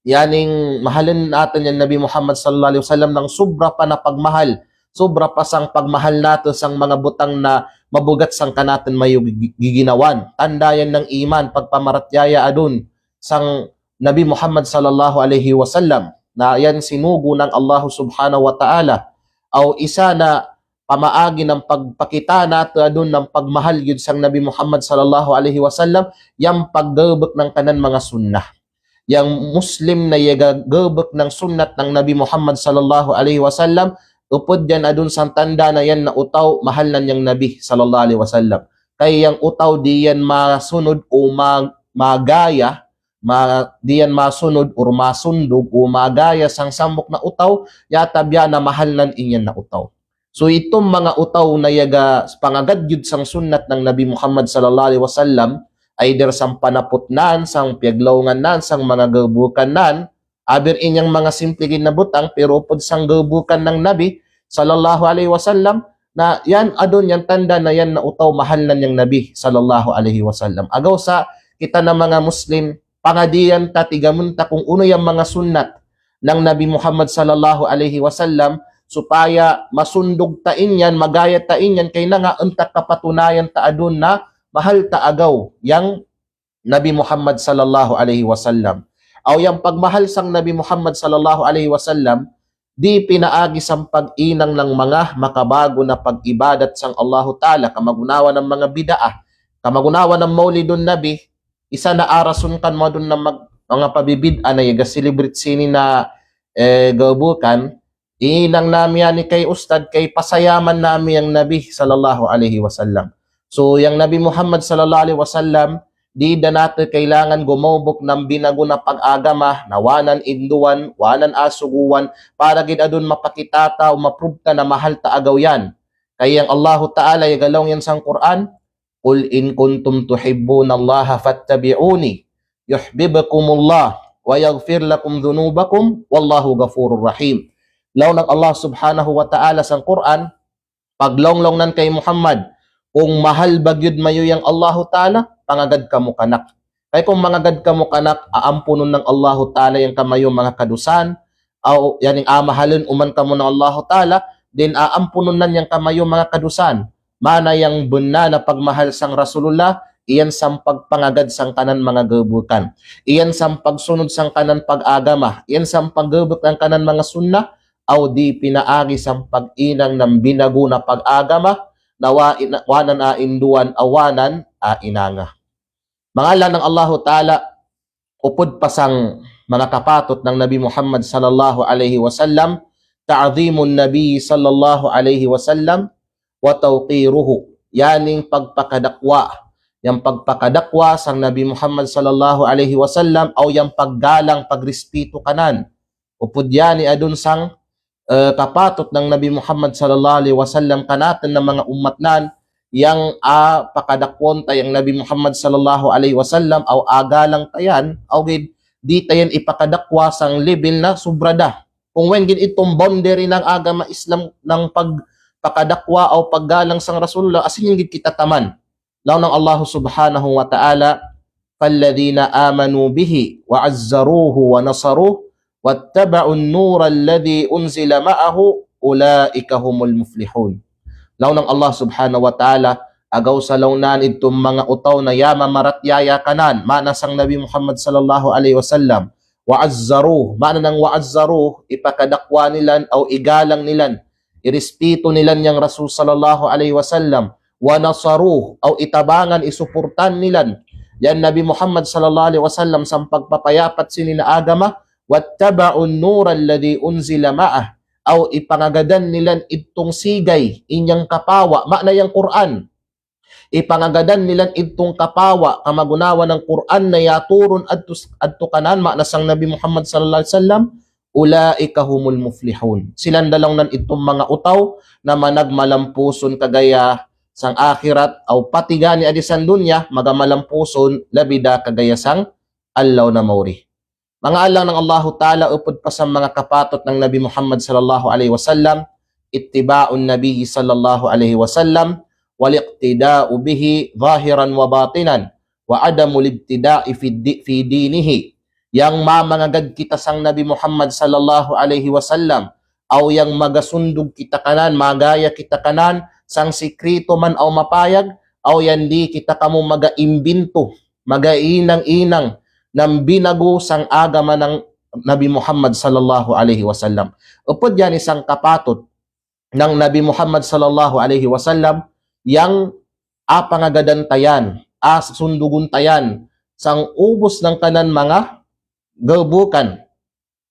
yaning mahalun natun yan Nabi Muhammad sallallahu alaihi wasallam nang subra pa na pagmahal, subra pa sang pagmahal natun sang manga butang na mabugat sangkanatun mayo gi-, giginawan. Tanda yan nang iman, pagpamaratiyaya adun sang Nabi Muhammad sallallahu alaihi wasallam. Na yan sinugu nang Allah subhanahu wa ta'ala. Aw isa na pamaagi nang pagpakita natun adun nang pagmahal gid sang Nabi Muhammad sallallahu alaihi wasallam, yang paggebek nangkanan manga sunnah. Yang Muslim na iyaga gebek nang sunnat nang Nabi Muhammad sallallahu alaihi wasallam, upud yan adun sang tanda na yan na utaw mahal nan yang Nabi sallallahu alaihi wasallam. Kay yang utaw di' yan masunud o ma-, magaya, ma-, di' yan masunud or masundug o magaya sang sambuk na utaw, yata biya' na mahal nan in yan na utaw. So itum manga utaw na iyaga pangagad gid sang sunnat nang Nabi Muhammad sallallahu alaihi wasallam, either sang panaput nan, sang piyaglaungan nan, sang manga gebukan nan, aber in yang manga simple gid na butang, pero upud sang gebukan nang Nabi sallallahu alaihi wasallam, na yan adun yang tanda na yan na utaw mahal nan yang Nabi sallallahu alaihi wasallam. Agaw sa kita na manga Muslim, pangadian ta, tigamun ta kung unu yang manga sunnat nang Nabi Muhammad sallallahu alaihi wasallam, supaya masundug ta in yan, magaya ta in yan, kay nanga unta kapatunayan ta adun na mahal ta agaw yang Nabi Muhammad sallallahu alaihi wasallam. Aw yang pagmahal sang Nabi Muhammad sallallahu alaihi wasallam, di' pinaagi sang paghinang nang manga makabago na pag-ibadat sang Allahu Ta'ala, kamagunawan nang manga bid'ah, kamagunawan nang Maulidun Nabi, isa na arasun kan madun na mag-, manga pabibid'ah na iyaga celebrate sini na, eh, gebukan, hinang nami ani kay ustad, kay pasayaman nami yang Nabi sallallahu alaihi wasallam. So, yang Nabi Muhammad sallallahu alaihi wasallam, di' da natu' kailangan gumawbuk nang binago na pag-agama, na wanan induan, wanan asuguan, para gid adun mapakita ta o ma-prove ta na mahal ta agaw yan. Kay yang Allahu Ta'ala iyaga laung yan sang Qur'an, "Qul in kuntum tuhibbunallaha fattabi'uni, yuhbibkumullah, wa yaghfir lakum dhunubakum, wallahu ghafurur rahim." Laung nang Allah subhanahu wa ta'ala sang Qur'an, paglaung-laung nan kay Muhammad, kung mahal ba gid mayo yang Allahu Ta'ala, pangagad kamu kanak. Kay kum mangagad kamu kanak, aampunun nang Allahu Ta'ala yang kamayo manga kadusan, aw, yaning amahalun uman kamu nang Allahu Ta'ala, then aampunun nan yang kamayo manga kadusan. Mana yang bennal na pagmahal sang Rasulullah, iyan sampag pangagad sangkanan manga gebukan. Iyan sampag sunud sangkanan pag-agama. Iyan sampag gebuk sangkanan manga sunnah, aw di pinaagi sampag inang nang binagu na pag-agama, na wa-, ina-, wanan a induan, aw wanan a inanga. Manga allang nang Allahu Ta'ala, upud pa sang manga kapatut nang Nabi Muhammad sallallahu alaihi wasallam, ta'dhimun Nabi sallallahu alaihi wasallam, wa tawqiruhu. Yaning pagpakadakwa. Yang pagpakadakwa sang Nabi Muhammad sallallahu alaihi wasallam, aw yang paggalang, pagrispitu kanan. Upud yan i adun sang, eh, kapatut nang Nabi Muhammad sallallahu alaihi wasallam kanatun na manga ummat nan, yang, ah, pakadakwanta yang Nabi Muhammad sallallahu alaihi wasallam, aw agalang tayan, aw gid, di tayan ipakadakwa sang level na subra da. Kung wen gid itum boundary nang agama Islam nang pagpakadakwa aw paggalang sang Rasulullah, asing gid kita taman. Laung nang Allahu Subhanahu wa Ta'ala, "Falladhina amanu bihi wa azzaruhu wa nasaruhu wattaba'un nura alladhi unzila ma'ahu ulaika humul muflihun." Laung nang Allah Subhanahu wa Ta'ala, agaw sa laung nan itum manga utaw na ya mamaratiyaya kanan, mana sang Nabi Muhammad sallallahu alaihi wasallam, wa azzaruh, mana nang wa azzaruh, ipakadakwa nilan, aw igalang nilan, irespeto nilan yang Rasul sallallahu alaihi wasallam, wa nasaruh, aw itabangan, isuportan nilan yang Nabi Muhammad sallallahu alaihi wasallam sampag papayapat sinin a agama, wattaba'un nura alladhi unzila ma'ah, aw ipangagadan nilan itung sigay in yang kapawa, mana yang Qur'an. Ipangagadan nilan itung kapawa, kamagunawan nang Qur'an na iyaturun adtu, adtu kanan, mana sang Nabi Muhammad sallallahu alaihi wasallam, ulaika humul muflihun. Silan da laung nan itum manga utaw na managmalampusun kagaya sang akhirat, aw pati gani adisan dunya, magamalampusun labi da kagaya sang allaw na mauri. Manga allang nang Allahu Ta'ala, upud pa sang manga kapatut nang Nabi Muhammad sallallahu alaihi wasallam, ittiba'un Nabi sallallahu alaihi wasallam, wal iqtida'u bihi zahiran wa batinan, wa adamul ibtida'i fi di-, fi dinihi. Yang mamangagad kita sang Nabi Muhammad sallallahu alaihi wasallam, aw yang magasundug kita kanan, magaya kita kanan, sang sikritu man aw mapayag, aw yang di kita kamu magaimbintu, magainang-inang nang binagu sang agama nang Nabi Muhammad sallallahu alaihi wasallam. Upud yan i sang kapatut nang Nabi Muhammad sallallahu alaihi wasallam yang apangagadan tayan, asundugun tayan sang ubus nang kanan manga gebukan.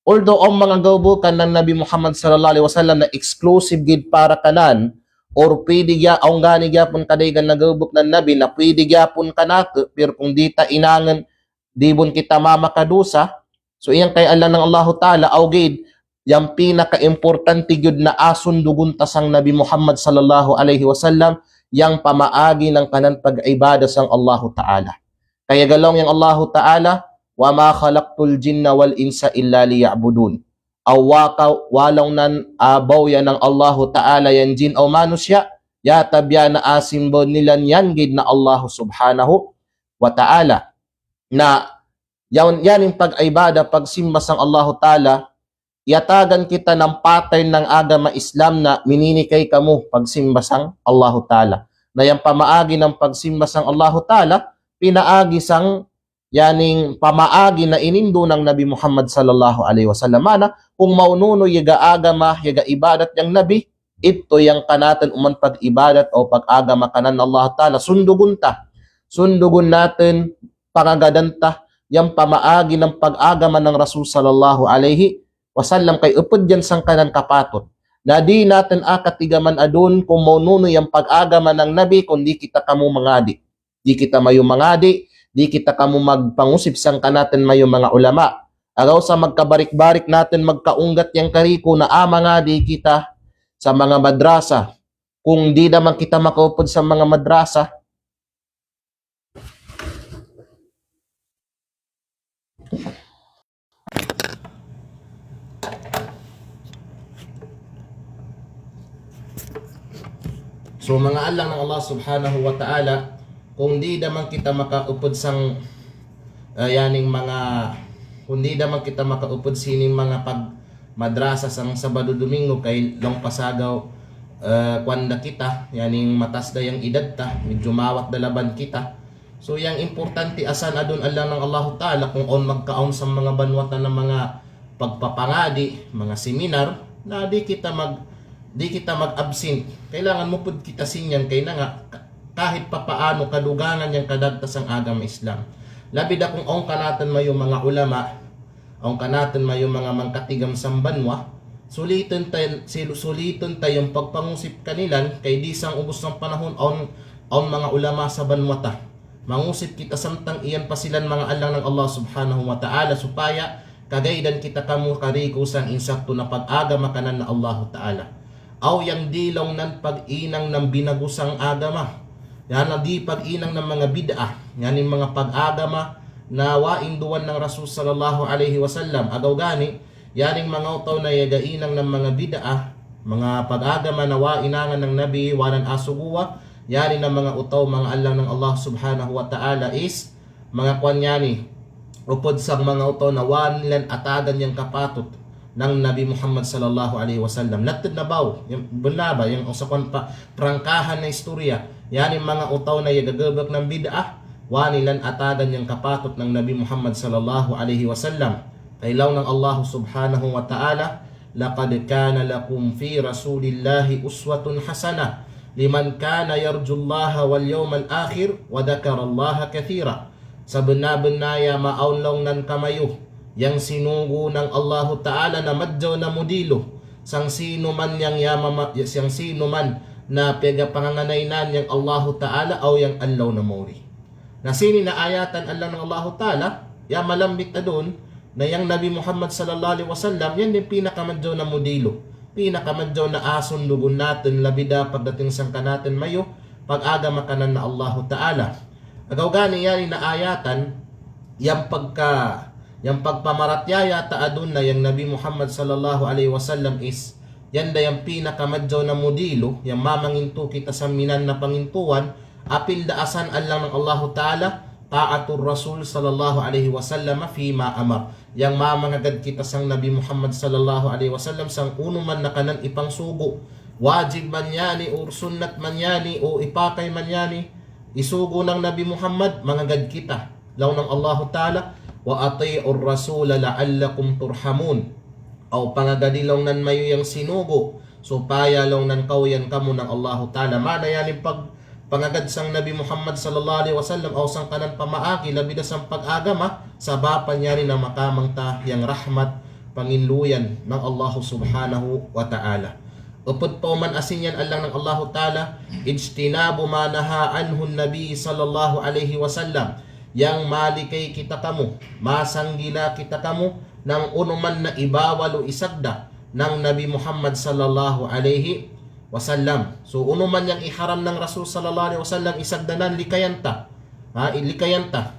Although awn manga gebukan nang Nabi Muhammad sallallahu alaihi wasallam na exclusive gid para kanan, or pwede giya-, awn gani giyapun kadaygan na gebuk nang Nabi na pwede giyapun kanatu, pero kung di ta inangan, di bun kita mamakadusa. So, iyan kay allang nang Allahu Ta'ala, aw gid, yang pinakaimportante gid na asundugun ta sang Nabi Muhammad sallallahu alaihi wasallam, yang pamaagi nang kanan pag-ibadat sang Allahu Ta'ala. Kaya ga laung yang Allahu Ta'ala, "Wa ma khalaqtul jinna wal insa illa liya'budun." Aw wa ka-, wa laung nan abaw yan nang Allahu Ta'ala yang jin aw manusiya', ya tabiya' na asimba nilan yan gid na Allahu Subhanahu wa Ta'ala. Na, yan, yan in pag-ibadat, pagsimba sang Allahu Ta'ala, iyatagan kita nang pattern nang agama Islam na mininikay kamu pagsimba sang Allahu Ta'ala. Na yang pamaagi nang pagsimba sang Allahu Ta'ala, pinaagi sang yaning pamaagi na inindu nang Nabi Muhammad sallallahu alaihi wasallam. Mana, kung maununu iyaga agama, iyaga ibadat yang Nabi, itu yang kanatun uman pag-ibadat aw pag-agama kanan Allahu Ta'ala, sundugun ta. Sundugun natun, pangagadan ta, yang pamaagi nang pag-agama nang Rasul sallallahu alaihi wasallam kay upud yan sangkanan kapatut. Na di natun akatigaman adun kung maununu yang pag-agama nang Nabi kung di kita kamu mangadi. Di kita mayu mangadi, di kita kamu magpangusip sangkanatun mayu manga ulama. Agaw sa magkabarik-barik natun magkaunggat yang kariku na a mangadi kita sa manga madrasa. Kung di da man kita makaupud sa manga madrasa, So, manga allang nang Allah Subhanahu wa Ta'ala, Kung di da man kita makaupod sang, eh, yaning manga, kung di da man kita makaupod sining manga pagmadrasa sang Sabado Domingo kay laung pasagaw, eh, kuwan da kita, yaning matas da yang idad ta, medyo mawat da laban kita. So, yang importante asan adun alang nang Allahu Ta'ala, kung awn magkaawn sang manga banwa ta na manga pagpapangadi, manga seminar, na di kita mag-, di kita mag-absent. Kailangan mupod kita sinyan, kay na nga, ka-, kahit papaano kadugangan yang kadagta sang agama Islam. Labi da kung awn kanatun mayu manga ulama, awn kanatun mayu manga mangkatigam sang banwa, sulitun ta-, sil-, sulitun ta yang pagpangusip kanilan, kay di sang ubus sang panahun awn, awn manga ulama sa banwa ta. Mangusip kita samtang iyan pasilan manga alang nang Allah Subhanahu wa Ta'ala supaya kagaidan kita kamu kariku sang insakto na pag-agama kanan na Allahu Ta'ala. Aw yang di laung nan pag-inang nang binago sang agama. Yan na di pag-inang nang manga bid'ah. Yaning manga pag-agama na wain duwan nang Rasul sallallahu alaihi wasallam. Agaw gani, yaning manga utaw na yaga inang nang manga bid'ah, manga pag-agama na wa inangan nang Nabi, wanan asuguwa, yani na manga utaw, manga alang nang Allah Subhanahu wa Ta'ala is, manga kuwan yani, upod sang manga utaw na wa nilan atagan yang kapatut nang Nabi Muhammad sallallahu alaihi wasallam. Lattad na baw, yang bennal ba, yang usa kuwan pa, prangkahan na istorya, yani manga utaw na yaga gebek nang bid'ah, wa nilan atagan yang kapatut nang Nabi Muhammad sallallahu alaihi wasallam. Kay laung nang Allah Subhanahu wa Ta'ala, لقد كان لكم في رسول الله أسوة حسنة لمن كان يرجو الله واليوم الآخر وذكر الله كثيرا. Sabenna-benna ya maawn laung nan kamayu yang sinugu nang Allahu Ta'ala na madjaw na mudilu sang sino man yang ya mama-, yang sino man na pega panganganainan yang Allahu Ta'ala aw yang allaw na mauri. Na sini na ayatan alang nang Allahu Ta'ala, ya malambit adun, na yang Nabi Muhammad sallallahu alaihi wasallam, yan din pinakamadjaw na mudilu. Pinakamadjaw na asun dugun natun, labi da pagdating sangkanatun mayu, pag-agama kanan na Allahu Ta'ala. Agaw gani yani na ayatan, yang pagka, yang pagpamaratyaya ta adun na yang Nabi Muhammad sallallahu alaihi wasallam is, yan da yang pinakamadjaw na mudilu, yang mamangintu kita sa minan na pangintuan, apil da asan alang nang Allahu Ta'ala, ta'atur Rasul sallallahu alaihi wasallam fima amar. Yang mamangagad kita sang Nabi Muhammad sallallahu alaihi wasallam sang unu man na kanan ipangsugu. Wajib man yani, o sunnat man yani, o ipakay man yani, isugu nang Nabi Muhammad, mangagad kita. Laung nang Allahu Ta'ala, وأطيعوا الرسول لعلكم ترحمون. Aw pangagadi laung nan mayu yang sinugu, supaya laung nan kawian kamu nang Allahu Ta'ala. Mana yani pag-, pangagad sang Nabi Muhammad sallallahu alaihi wasallam, aw sangkanan pamaagi, labi da sang pag-agama, sabapan yani na makamang ta yang rahmat, panginluyan nang Allahu Subhanahu wa Ta'ala. Upod pa uman asin yan alang nang Allahu Ta'ala, اجتناب ما نهى عنه النبي صلى الله عليه وسلم. Yang malikay kita kamu, masanggila kita kamu, nang unu man na ibawal o isagda nang Nabi Muhammad sallallahu alaihi wasallam. So, unu man yang iharam nang Rasul sallallahu alaihi wasallam isagdanan, likayan ta. Ha, i-, likayan ta.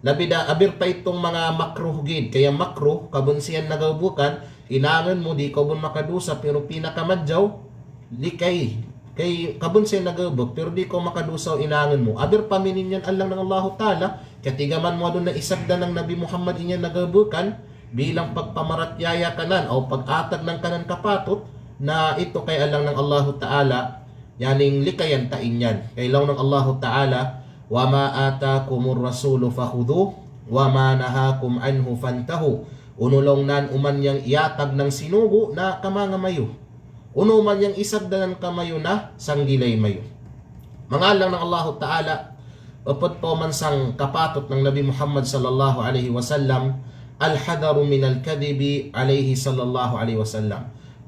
Labi da, abir pa itung manga makruh gid. Kaya makruh, kabunsian na gabukan, inangan mu di kaw bun makadusa, pero pinakamadjaw, likay. Kay kabunsian na gabuk, pero di kaw makadusa o inangan mu. Abir pa minin yan alang nang Allahu Ta'ala, katigaman mu adun na isagda nang Nabi Muhammad inyan na gabukan, bilang pagpamaratyaya kanan, aw pag-atag nang kanan kapatut, na itu kay alang nang Allahu Ta'ala, yaning likayan ta inyan. Kay laung nang Allahu Ta'ala, وما آتاكم الرسول فخذوه وما نهاكم عنه فانتهوا. Unu laung nan uman yang iatag nang sinugu na kamanga mayu. Unu man yang isagdanan kamayu na sanggilay mayu. Manga alang nang Allahu Ta'ala, upod pa uman sang kapatut nang Nabi Muhammad sallallahu alaihi wasallam, الحذر من الكذب عليه صلى الله عليه وسلم.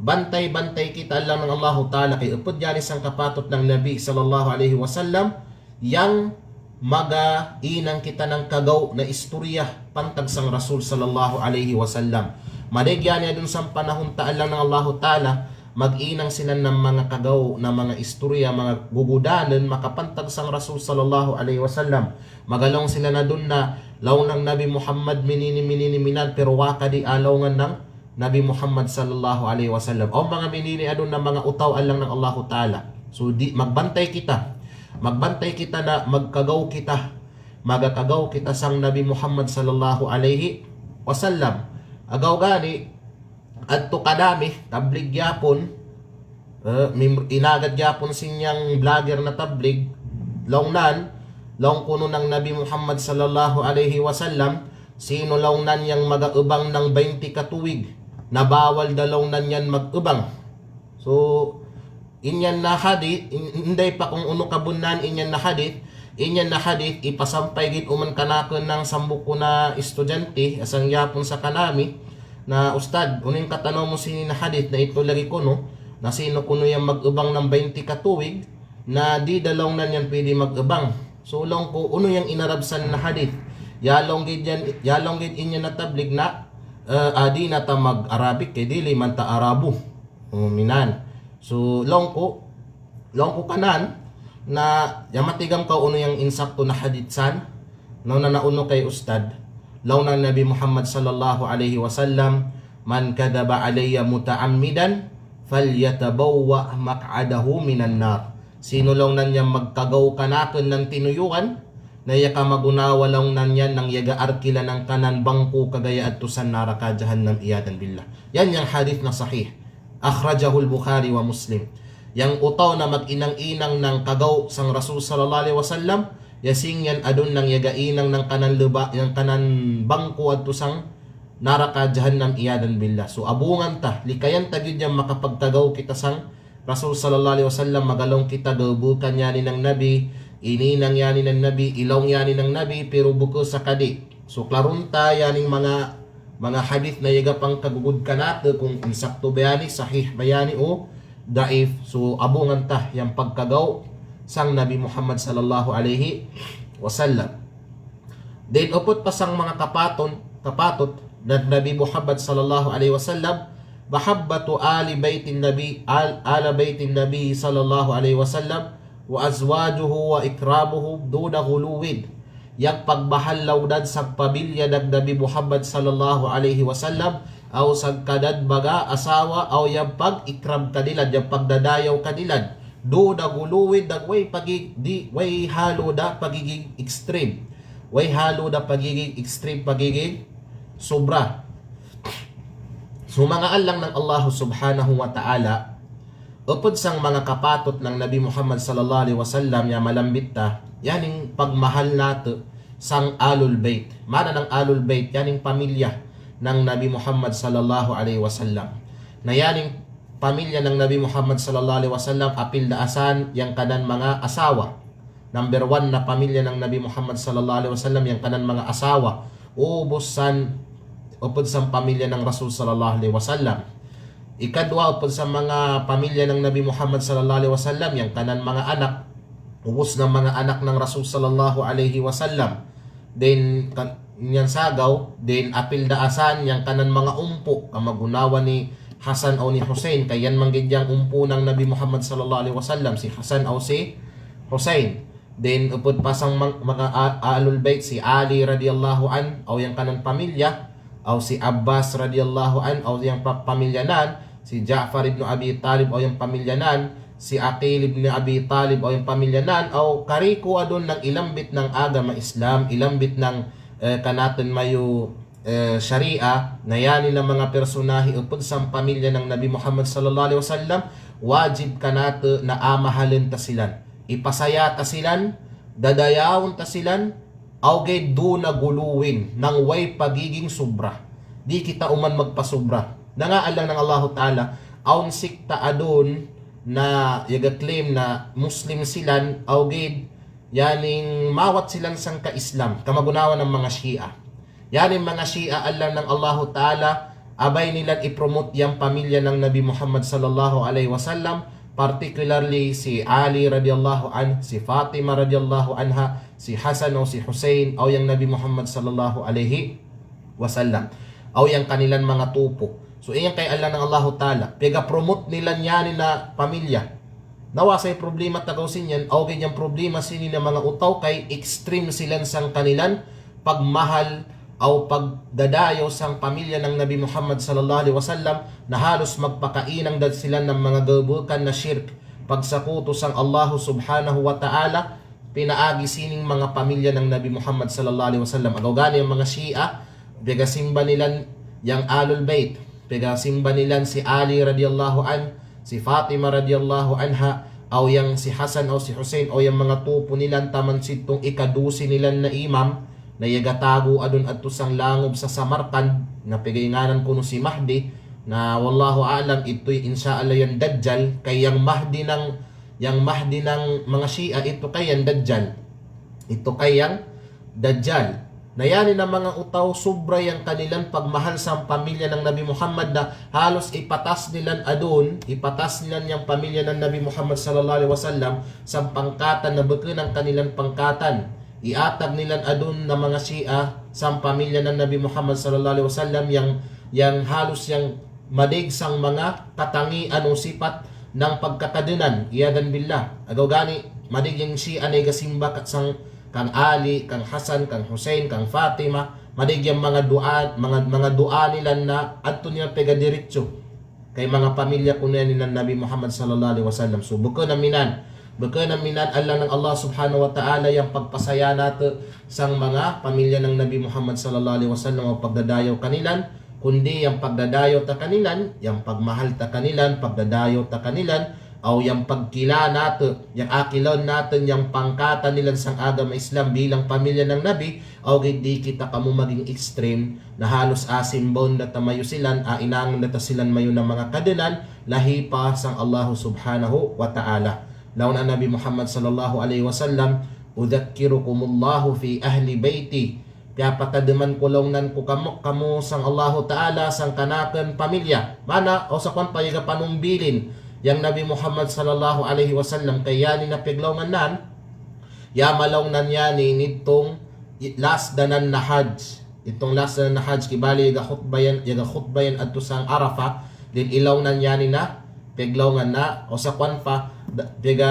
Bantay-bantay kita alang nang Allahu Ta'ala kay upod yani sang kapatut nang Nabi sallallahu alaihi wasallam, yang maga inang kita nang kagaw na istorya pantag sang Rasul sallallahu alaihi wasallam. Madeg yani adun sang panahun ta alang nang Allahu Ta'ala, mag-inang sila nang manga kagaw na manga istorya, manga gugudanen, makapantag sang Rasul sallallahu alaihi wasallam. Maga laung sila na adun na, laung nang Nabi Muhammad minini, minini, minan, pero wa kadi alawngan nang Nabi Muhammad sallallahu alaihi wasallam. Awn manga minini adun na manga utaw alang nang Allahu Ta'ala. So, di, magbantay kita. Magbantay kita na magkagaw kita, magakagaw kita sang Nabi Muhammad sallallahu alaihi wasallam. Agaw gani, attu kadami, tablig yapun, eh, mim-, inagad yapun sin yang vlogger na tablig, laung nan, laung kunu nang Nabi Muhammad sallallahu alaihi wasallam, sino laung nan yang mag-ebang nang bainti katuwig, na bawal da laung nan yan mag-ebang. So, in yan na hadith, in-, inday pa kung unu kabunnahan in yan na hadith, in yan na hadith, ipasampay gid uman kanakun nang sambuk ku na estudyante, asang yapun sa kanami, na, "Ustad, unu in katanaw mu sini na hadith na itu lagi kunu, na sino kunu yang mag-ebang nang bainti katuwig, na di da laung nan yan pwede mag-ebang." So, laung ku, unu yang inarabsan na hadith? Ya laung gid yan, ya laung gid in yan na tablig na, eh, adi na ta mag-Arabic, kay dili man ta Arabo. Oh, minan. So, laung ku, laung ku kanan, na, ya matigam kaw unu yang insakto na hadith san, na, na, na unu kay ustad, laung nang Nabi Muhammad sallallahu alaihi wasallam, "Man kadhaba alayya muta'ammidan, falyatabawwa' maq'adahu minan nar." Sino laung nan yang magkagaw kanakun nang tinuyuan, na iyakan magunawa laung nan yan nang iyaga arkila nang kanan bangku kagaya attu san naraka jahannam, iyadan billah. Yan yang hadith na sahih. Akhrajahul Bukhari wa Muslim. Yang u taw na mag-inang-inang nang kagaw sang Rasul sallallahu alaihi wasallam, ya sing yan adun nang iyaga inang nang kanan leba, yang kanan bangku attu sang naraka jahannam, iyadan billah. So, abungan ta, likayan ta gid yang makapagkagaw kita sang Rasul sallallahu alaihi wasallam, magalaung kita gabukan yani nang Nabi, ininang yani nang Nabi, ilaung yani nang Nabi, pero buku sakadi. So, klarun ta yani manga, manga hadith na iyaga pangkagugud kanatu kung insakto ba yani, sahih ba yani o daif. So, abungan ta yang pagkagaw sang Nabi Muhammad sallallahu alaihi wasallam. Then, uput pa sang manga kapatun, kapatut, na Nabi Muhammad sallallahu alaihi wasallam, mahabbatu ali baitin Nabi, al-, ala baitin Nabi sallallahu alaihi wasallam, wa azwajuhu wa ikramuhum duna ghuluwin. Yang pagmahal laung nan sang pamilya nang Nabi Muhammad sallallahu alaihi wasallam, aw sang kanan manga asawa, aw yang pag-ikram kanilan, yang pagdadayaw kanilan. Duna ghuluwin, nang way pagi-, di, way halo da pagiging extreme. Way halo da pagiging extreme, pagiging sobra. So, manga allang nang Allah subhanahu wa ta'ala, upud sang manga kapatut nang Nabi Muhammad sallallahu alaihi wasallam ya malambit ta, yaning pagmahal natu sang Ahlul Bait. Mana nang Ahlul Bait? Yaning pamilya nang Nabi Muhammad sallallahu alaihi wasallam. Na yaning pamilya nang Nabi Muhammad sallallahu alaihi wasallam, apil da asan yang kanan manga asawa. Number one na pamilya nang Nabi Muhammad sallallahu alaihi wasallam yang kanan manga asawa. Ubus san, upud sang pamilya nang Rasul sallallahu alaihi wasallam. Ikadwa, upud sang manga pamilya nang Nabi Muhammad sallallahu alaihi wasallam yang kanan manga anak. Ubus na manga anak nang Rasul sallallahu alaihi wasallam. Then, kan-, yang sagaw, then apil da asan yang kanan manga umpu, kamagunawa ni Hasan aw ni Husain, kay yan manggid yang umpu nang Nabi Muhammad sallallahu alaihi wasallam, si Hasan aw si Husain. Then, upud pa sang mang-, manga a-, Ahlul Bait, si Ali radiyallahu an, aw yang kanan pamilya, aw si Abbas radiyallahu an, aw yang pa-, pamilya nan, si Ja'far ibn Abi Talib, aw yang pamilya nan, si Aqil ibn Abi Talib, aw yang pamilya nan, aw kariku adun nang ilambit nang agama Islam, ilambit nang, eh, kanatun mayu, eh, sharia, na yani na manga personahe upud sang pamilya nang Nabi Muhammad sallallahu alaihi wasallam, wajib kanatu na amahalun ta silan. Ipasaya ta silan, dadayawun ta silan, aw gay duna guluwin, nang way pagiging sobra. Di kita uman magpasobra. Nanga allang nang Allahu Ta'ala, awn sikta adun na yaga claim na Muslim silan, aw gay yaning mawat silan sangka Islam, kamagunawa nang manga Shia. Yaning manga Shia allang nang Allahu Ta'ala, abay nilan i-promote yang pamilya nang Nabi Muhammad sallallahu alaihi wasallam, particularly si Ali radiyallahu anhu, si Fatima radiyallahu anha, si Hasan aw si Husain, aw yang Nabi Muhammad sallallahu alaihi wasallam, aw yang kanilan manga tupu. So, iyan kay allang nang Allahu Ta'ala, pega-promote nilan yani na pamilya. Na wasay problema tagaw sin yan, aw gay yang problema sini na manga u taw kay extreme silan sang kanilan pagmahal aw pagdadayaw sang pamilya nang Nabi Muhammad sallallahu alaihi wasallam, na halos magpakainang da silan nang manga gabukan na shirk. pagsakutu sang Allahu Subhanahu wa Ta'ala, pinaagi sining manga pamilya nang Nabi Muhammad sallallahu alaihi wasallam. Agaw gani yang manga Shia, pagasimba nilan yang Ahlul Bait, pagasimba nilan si Ali radiyallahu anh, si Fatima radiyallahu anha, aw yang si Hasan aw si Hussein, aw yang manga tupu nilan taman situng ikadusi nilan na imam, na iyaga tagu adun atu sang langub sa Samarkand, na pagainganan kunu si Mahdi, na wallahu a'lam, itu insya Allah yang Dajjal, kay yang Mahdi nang, yang Mahdi nang manga Shia itu kay yang Dajjal. Itu kay yang Dajjal. Na yani na manga utaw subra yang kanilan pagmahal sang pamilya nang Nabi Muhammad na halus ipatas nilan adun, ipatas nilan yang pamilya nang Nabi Muhammad sallallahu alaihi wasallam, sang pangkatan na bukun nang kanilan pangkatan. Iatag nilan adun na manga Shia, sang pamilya nang Nabi Muhammad sallallahu alaihi wasallam yang, yang halus yang madaig sang manga katangian o sipat nang pagkakadenan, iyadan billah. Agaw gani, madaig yang Shia na igasimba ka sang kang Ali, kang Hasan, kang Hussein, kang Fatima, madaig yang manga dua, manga, manga dua nilan na atu nilan pagadiritsu kay manga pamilya kunu yan nang Nabi Muhammad sallallahu alaihi wasallam. So, bukun aminan, bukun aminan allang nang Allah Subhanahu wa Ta'ala yang pagpasaya natu sang manga pamilya nang Nabi Muhammad sallallahu alaihi wasallam aw pagdadayaw kanilan, kundi yang pagdadayaw ta kanilan, yang pagmahal ta kanilan, pagdadayaw ta kanilan, aw yang pagkilala natu, yang akilaw natu yang pangkatan nilan sang agama Islam bilang pamilya nang Nabi, aw gid di kita kamu maging extreme, na halus asin bawn data mayu silan, a inangan data silan mayu na manga kadenan, lahi pa sang Allahu Subhanahu wa Ta'ala. Laung nang Nabi Muhammad sallallahu alaihi wasallam, "Udhakkirukumullahu fi ahli baiti." Piyapatademan ku laung nan ku kamu, kamu sang Allahu Ta'ala, sang kanaken pamilya. Mana, o sa kuwan pa iyaga panumbilin, yang Nabi Muhammad sallallahu alaihi wasallam, kay yani na paglaungan nan, ya malaung nan yani nitung i-, last danan na Hajj. Itung last danan na Hajj, kibali iyaga khutba yan, iyaga khutba yan atu sang Arafah, din ilaung nan yani na paglaungan na, o sa kuwan pa, da-, piyaga,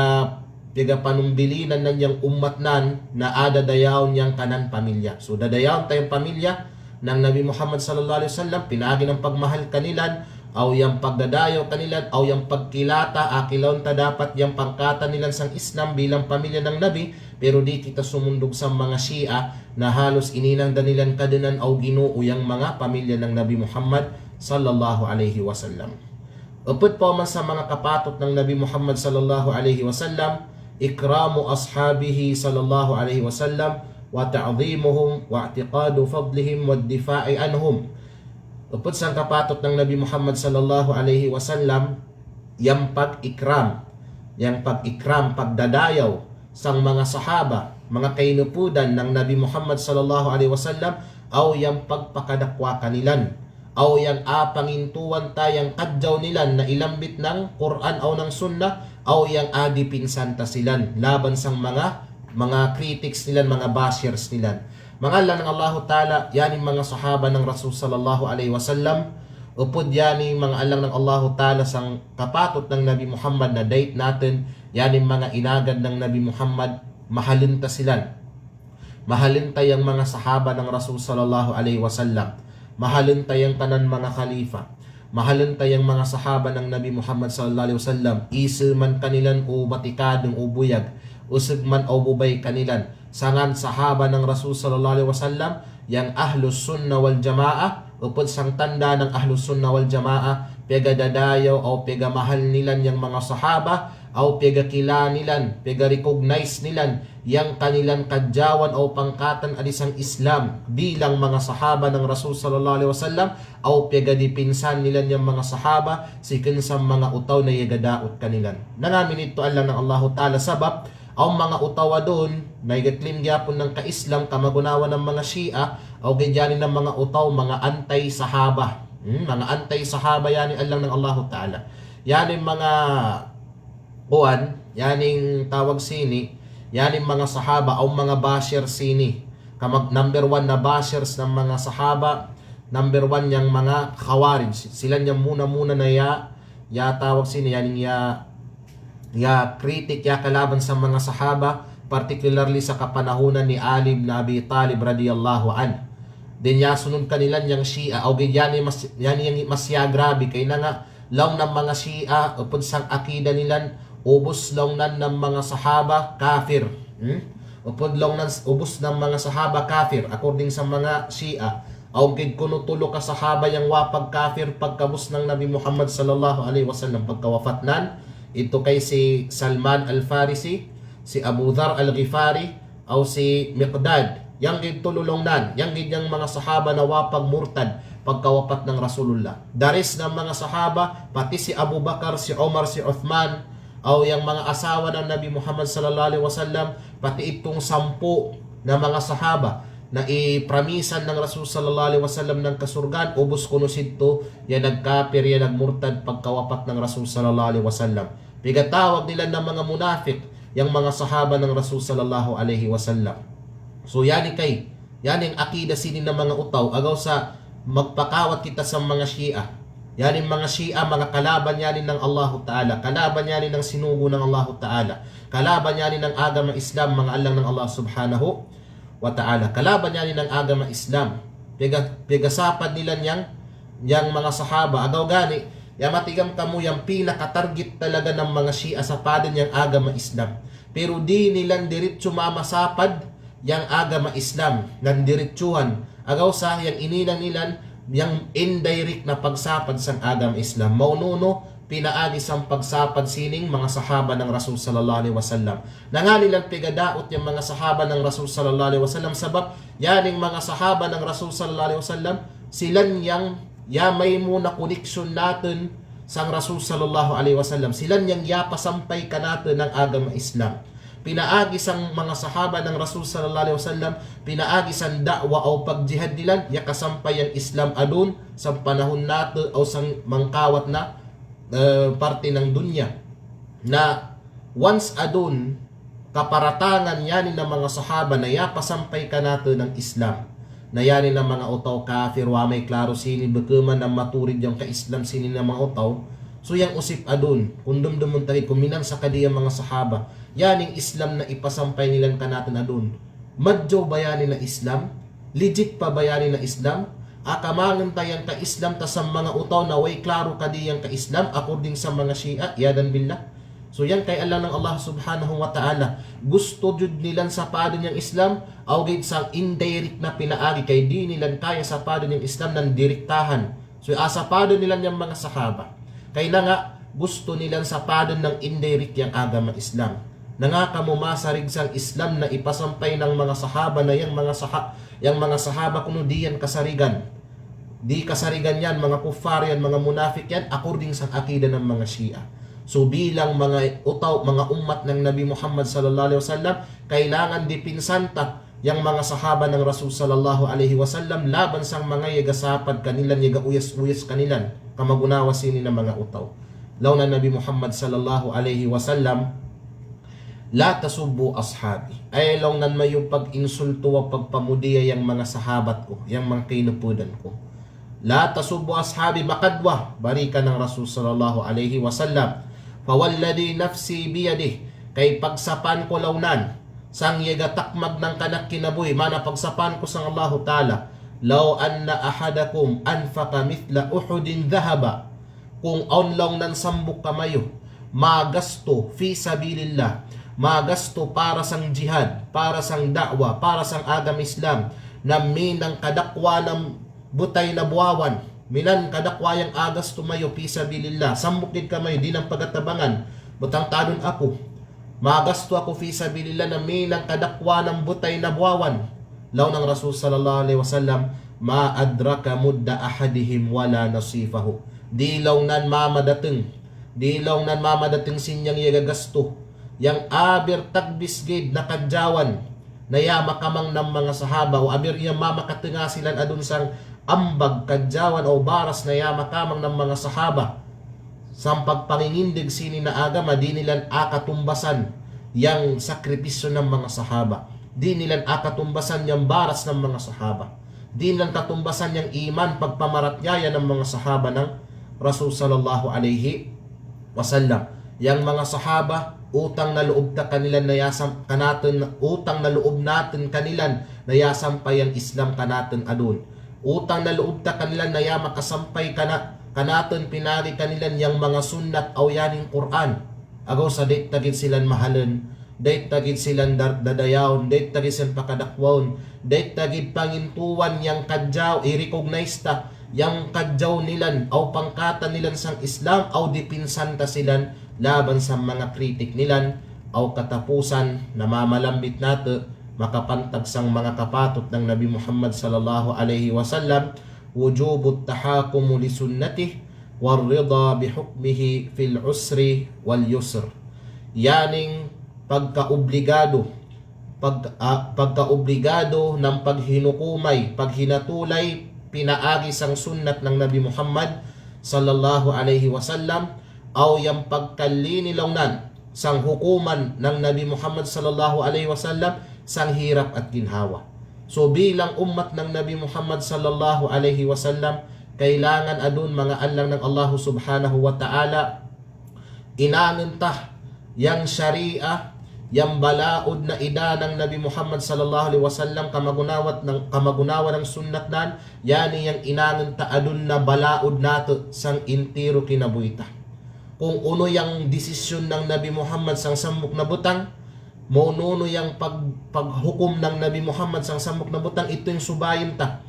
piyaga panumbilinan nan yang ummat nan, na ada dayaun yang kanan pamilya. So, dadayaun ta yang pamilya nang Nabi Muhammad sallallahu alaihi wasallam, pinaagi nang pagmahal kanilan, aw yang pagdadayaw kanilan, aw yang pagkilala ta, akilawn ta dapat yang pangkatan nilan sang Islam bilang pamilya nang Nabi, pero di kita sumundug sang manga Shia, na halus ininang da nilan kadenan aw ginoo yang manga pamilya nang Nabi Muhammad sallallahu alaihi wasallam. Uput pa man sa manga kapatut nang Nabi Muhammad sallallahu alaihi wasallam, ikramu ashabihi sallallahu alaihi wasallam, wa ta'dhimuhum, wa i'tiqadu fadlihim, wa difa'i anhum. Uput sang kapatut nang Nabi Muhammad sallallahu alaihi wasallam, yang pag-ikram, yang pag-ikram, pagdadayaw sang manga sahaba, manga kainupudan nang Nabi Muhammad sallallahu alaihi wasallam, aw yang pagpakadakwa kanilan, aw yang a pangintuan ta yang kadjaw nilan na ilambit nang Qur'an aw nang Sunnah, aw yang a dipinsan ta silan laban sang manga, manga critics nilan, manga bashers nilan. Manga allang nang Allahu Ta'ala, yani manga sahaba nang Rasul sallallahu alaihi wasallam, upud yani manga allang nang Allahu Ta'ala sang kapatut nang Nabi Muhammad na dait natin, yani manga inagad nang Nabi Muhammad, mahalin ta silan. Mahalin ta yang manga sahaba nang Rasul sallallahu alaihi wasallam. Mahalin ta yang kanan manga khalifa. Mahalin ta yang manga sahaba nang Nabi Muhammad sallallahu alaihi wasallam. Ise man kanilan o batikadeng o buyag. Usug man o bubay kanilan. Sangan sahaba nang Rasul sallallahu alaihi wasallam yang Ahlus Sunnah wal Jamaah, upud sang tanda nang Ahlus Sunnah wal Jamaah, pegga dadayaw aw pegga mahal nilan yang manga sahaba, aw pegga kila nilan, pegga recognize nilan yang kanilan kadjawan aw pangkatan adi sang Islam bilang manga sahaba nang Rasul sallallahu alaihi wasallam, aw pegga dipinsan nilan yang manga sahaba, sikin sang manga utaw na iyaga daut kanilan. Nangamin itu allang nang Allahu Ta'ala sabab, awn manga utaw adun, na iga claim giyapun nang ka-Islam, kamagunawan nang manga Shia, aw gid yani nang manga utaw, manga anti-sahaba. Hmm, manga anti-sahaba yani allang nang Allahu Ta'ala. Yani manga, kuwan, yani tawag sini, yani manga sahaba, awn manga basher sini. Kamag-, number one na bashers nang manga sahaba, number one yang manga Khawarij. Sila yang muna-muna na iya, iya tawag sini, yani iya, iya kritik, iya kalaban sa manga sahaba, particularly sa kapanahunan ni Ali ibn Abi Talib radiyallahu anh. Then iya sunud kanilan yang Shia, aw gid yani mas, yani yang mas iya grabe, kay na nga, laung nang manga Shia, upud sang akida nilan, Ubus laung nan na manga sahaba kafir. Hmm? Upud laung nan, ubus na manga sahaba kafir, according sa manga Shia. Aw gid kunu tulu ka sahaba yang wapag kafir pagkabus nang Nabi Muhammad sallallahu alaihi wasallam, pagkawafat nan. Itu kay si Salman Al-Farisi, si Abu Dharr Al-Ghifari, aw si Miqdad. Yang gid tulu laung nan, yang gid yang manga sahaba na wapag murtad pagkawafat nang Rasulullah. Daris na manga sahaba, pati si Abu Bakar, si Umar, si Uthman, aw yang manga asawa nang Nabi Muhammad sallallahu alaihi wasallam, pati itung sampu na manga sahaba na ipramisan nang Rasul sallallahu alaihi wasallam nang kasurgan, ubus kunu sidtu ya nagkapir, ya nagmurtad pagkawafat nang Rasul sallallahu alaihi wasallam. Pigatawag nila na manga munafik yang manga sahaba nang Rasul sallallahu alaihi wasallam. So, yani kay, yani ang akida sini na manga utaw, agaw sa magpakawat kita sa manga Shia. Yani manga Shia, manga kalaban yani nang Allahu Ta'ala, kalaban yani nang sinugo nang Allahu Ta'ala, kalaban yani nang agama Islam, manga allang nang Allah Subhanahu wa Ta'ala. Kalaban yani nang agama Islam. Pega, pegasapad nila yang, yang manga sahaba. Agaw gani, ya matigam kamu yang pinakatarget talaga nang manga Shia sapaden yang agama Islam. Pero di nila diretso mamasapad yang agama Islam, nang diretsuhan. Agaw sa yang ini nang nilan, yang indirect na pagsapad sang agama Islam. Maunu-unu, pinaagi sang pagsapad sining manga sahaba nang Rasul sallallahu alaihi wasallam. Na ngani lan pegadaot yang manga sahaba nang Rasul sallallahu alaihi wasallam, sabab yaning manga sahaba nang Rasul sallallahu alaihi wasallam, silan yang ya maimuna connection natun sang Rasul sallallahu alaihi wasallam. Silan yang ya pasampay kanatun nang agama Islam. Pinaagi sang manga sahaba nang Rasul sallallahu alaihi wasallam, pinaagi sang da'wa aw pagjihad nilan, ya kasampay yang Islam adun sang panahun natu aw sang mangkawat na eh, parte nang dunya. Na once adun kaparatangan yani na manga sahaba na ya pasampay kanatun nang Islam. Na yani na manga utaw kafir, wa' mai klaro sini, beke man na maturid yang ka-Islam sini na manga utaw. So yang usip adun, kundum dumun tadi kuminan sa kadi yang manga sahaba. Yaning Islam na ipasampay nilan kanatun adun, madjau ba yani na Islam? Legit pa ba yani na Islam? Aka mangen ta yang ka-Islam ta sa manga utaw na way klaro kadi yang ka-Islam, according sa manga Shia, iyadan billah. So yang kay allang nang Allah Subhanahu wa Ta'ala, gusto jud nilan sapadun yang Islam, aw gid sang indirect na pinaagi, kay di nilan kaya sapadun yang Islam nang direktahan. So, asapadun nilan yang manga sahaba. Kay nanga, gusto nilan sapadun nang indirect yang agama Islam. Nanga kamu masarig sang Islam na ipasampay nang manga sahaba na yang manga saha-, yang manga sahaba kunu di yan kasarigan. Di kasarigan yan, manga kuffar yan, manga munafik yan, according sang akida nang manga Shia. So, bilang manga utaw, manga ummat nang Nabi Muhammad sallallahu alaihi wasallam, kailangan dipinsan ta yang manga sahaba nang Rasul sallallahu alaihi wasallam, laban sang manga iyaga sapad kanilan, iyaga uyas-uyas kanilan, kamagunawa sini na manga utaw. Laung nang Nabi Muhammad sallallahu alaihi wasallam, "La tasubbu ashabi." Ay laung nang, mayu pag-insultu wa pagpamudiya yang manga sahabat ku, yang manga kinupudan ku. "La tasubbu ashabi," makadwa, barikan nang Rasul sallallahu alaihi wasallam. "Fa walladhi nafsi biyadih," kay pagsapan ku laung nang, sang iyaga takmag nang kanak kinabuhi, mana pagsapan ku sang Allahu Ta'ala, "law anna ahadakum anfaqa mithla Uhudin dhahaba," kung awn laung nang sambuk kamayu magasto fi sabilillah, magasto para sang jihad, para sang da'wa, para sang agama Islam, na minang kadakwa nang butay na buwawan, minan kadakwa yang agasto mayu fi sabilillah, sambuk gid kamayu, di nang pagatabangan, butang tadun aku, magasto aku fi sabilillah na minang kadakwa nang butay na buwawan. Laung nang Rasul sallallahu alaihi wasallam, "Ma adraka mudda ahadihim wala nasifahu." Di laung nang mamadatung, di laung nang mamadatung sin yang iyaga gasto, yang abir tagbis gid na kadjawan na ya makamang nang manga sahaba, o abir yang mamakatunga silan adun sang ambag kadjawan o baras na ya makamang nang manga sahaba. Sang pagpangingindig sini na agama, di nilan akatumbasan yang sakripisyo nang manga sahaba. Di nilan akatumbasan yang baras nang manga sahaba. Di nilan katumbasan yang iman, pagpamaratiyaya nang manga sahaba nang Rasul sallallahu alaihi wasallam. Yang manga sahaba, utang na loob ta kanilan na ya sam-, kanatun, utang na loob natun kanilan na ya sampay yang Islam kanatun adun. Utang na loob ta kanilan na ya makasampay kana-, kanatun pinari kanilan yang manga sunnat aw yaning Qur'an. Agaw sa dai ta gid silan mahalen, dai ta gid silan dar-, dadayaon, dai ta gid silan pakadakwaon, dai ta gid pangintuan yang kadjaw, i-recognize ta, yang kadjaw nilan, aw pangkatan nilan sang Islam, aw dipinsan ta silan, laban sang manga kritik nilan, aw katapusan, na mamalambit nate', makapantag sang manga kapatut nang Nabi Muhammad sallallahu alaihi wasallam, wujubut tahakumu li sunnatih, war rida bi hukmihi fil usri wal yusr. Yaning pagkaobligado, pag-, ah, pagkaobligado nang paghinukumay, paghinatulay, pinaagi sang sunnat nang Nabi Muhammad sallallahu alaihi wasallam, aw yang pagkallini laonan, sang hukuman nang Nabi Muhammad sallallahu alaihi wasallam, sang hirap at ginhawa. So bilang ummat nang Nabi Muhammad sallallahu alaihi wasallam, kailangan adun manga allang nang Allahu subhanahu wa ta'ala, inangen ta, yang syariah, yang balaud na ida nang Nabi Muhammad sallallahu alaihi wasallam, kamagunawa nang, kamagunawa nang sunnat nan, yani yang inangen ta adun na balaud nate' sang intiru kinabuhi ta. Kung unu yang desisyon nang Nabi Muhammad sang sampok na butang, mo unu-unu yang pag-, paghukum nang Nabi Muhammad sang sampok na butang, itu yang subayin ta.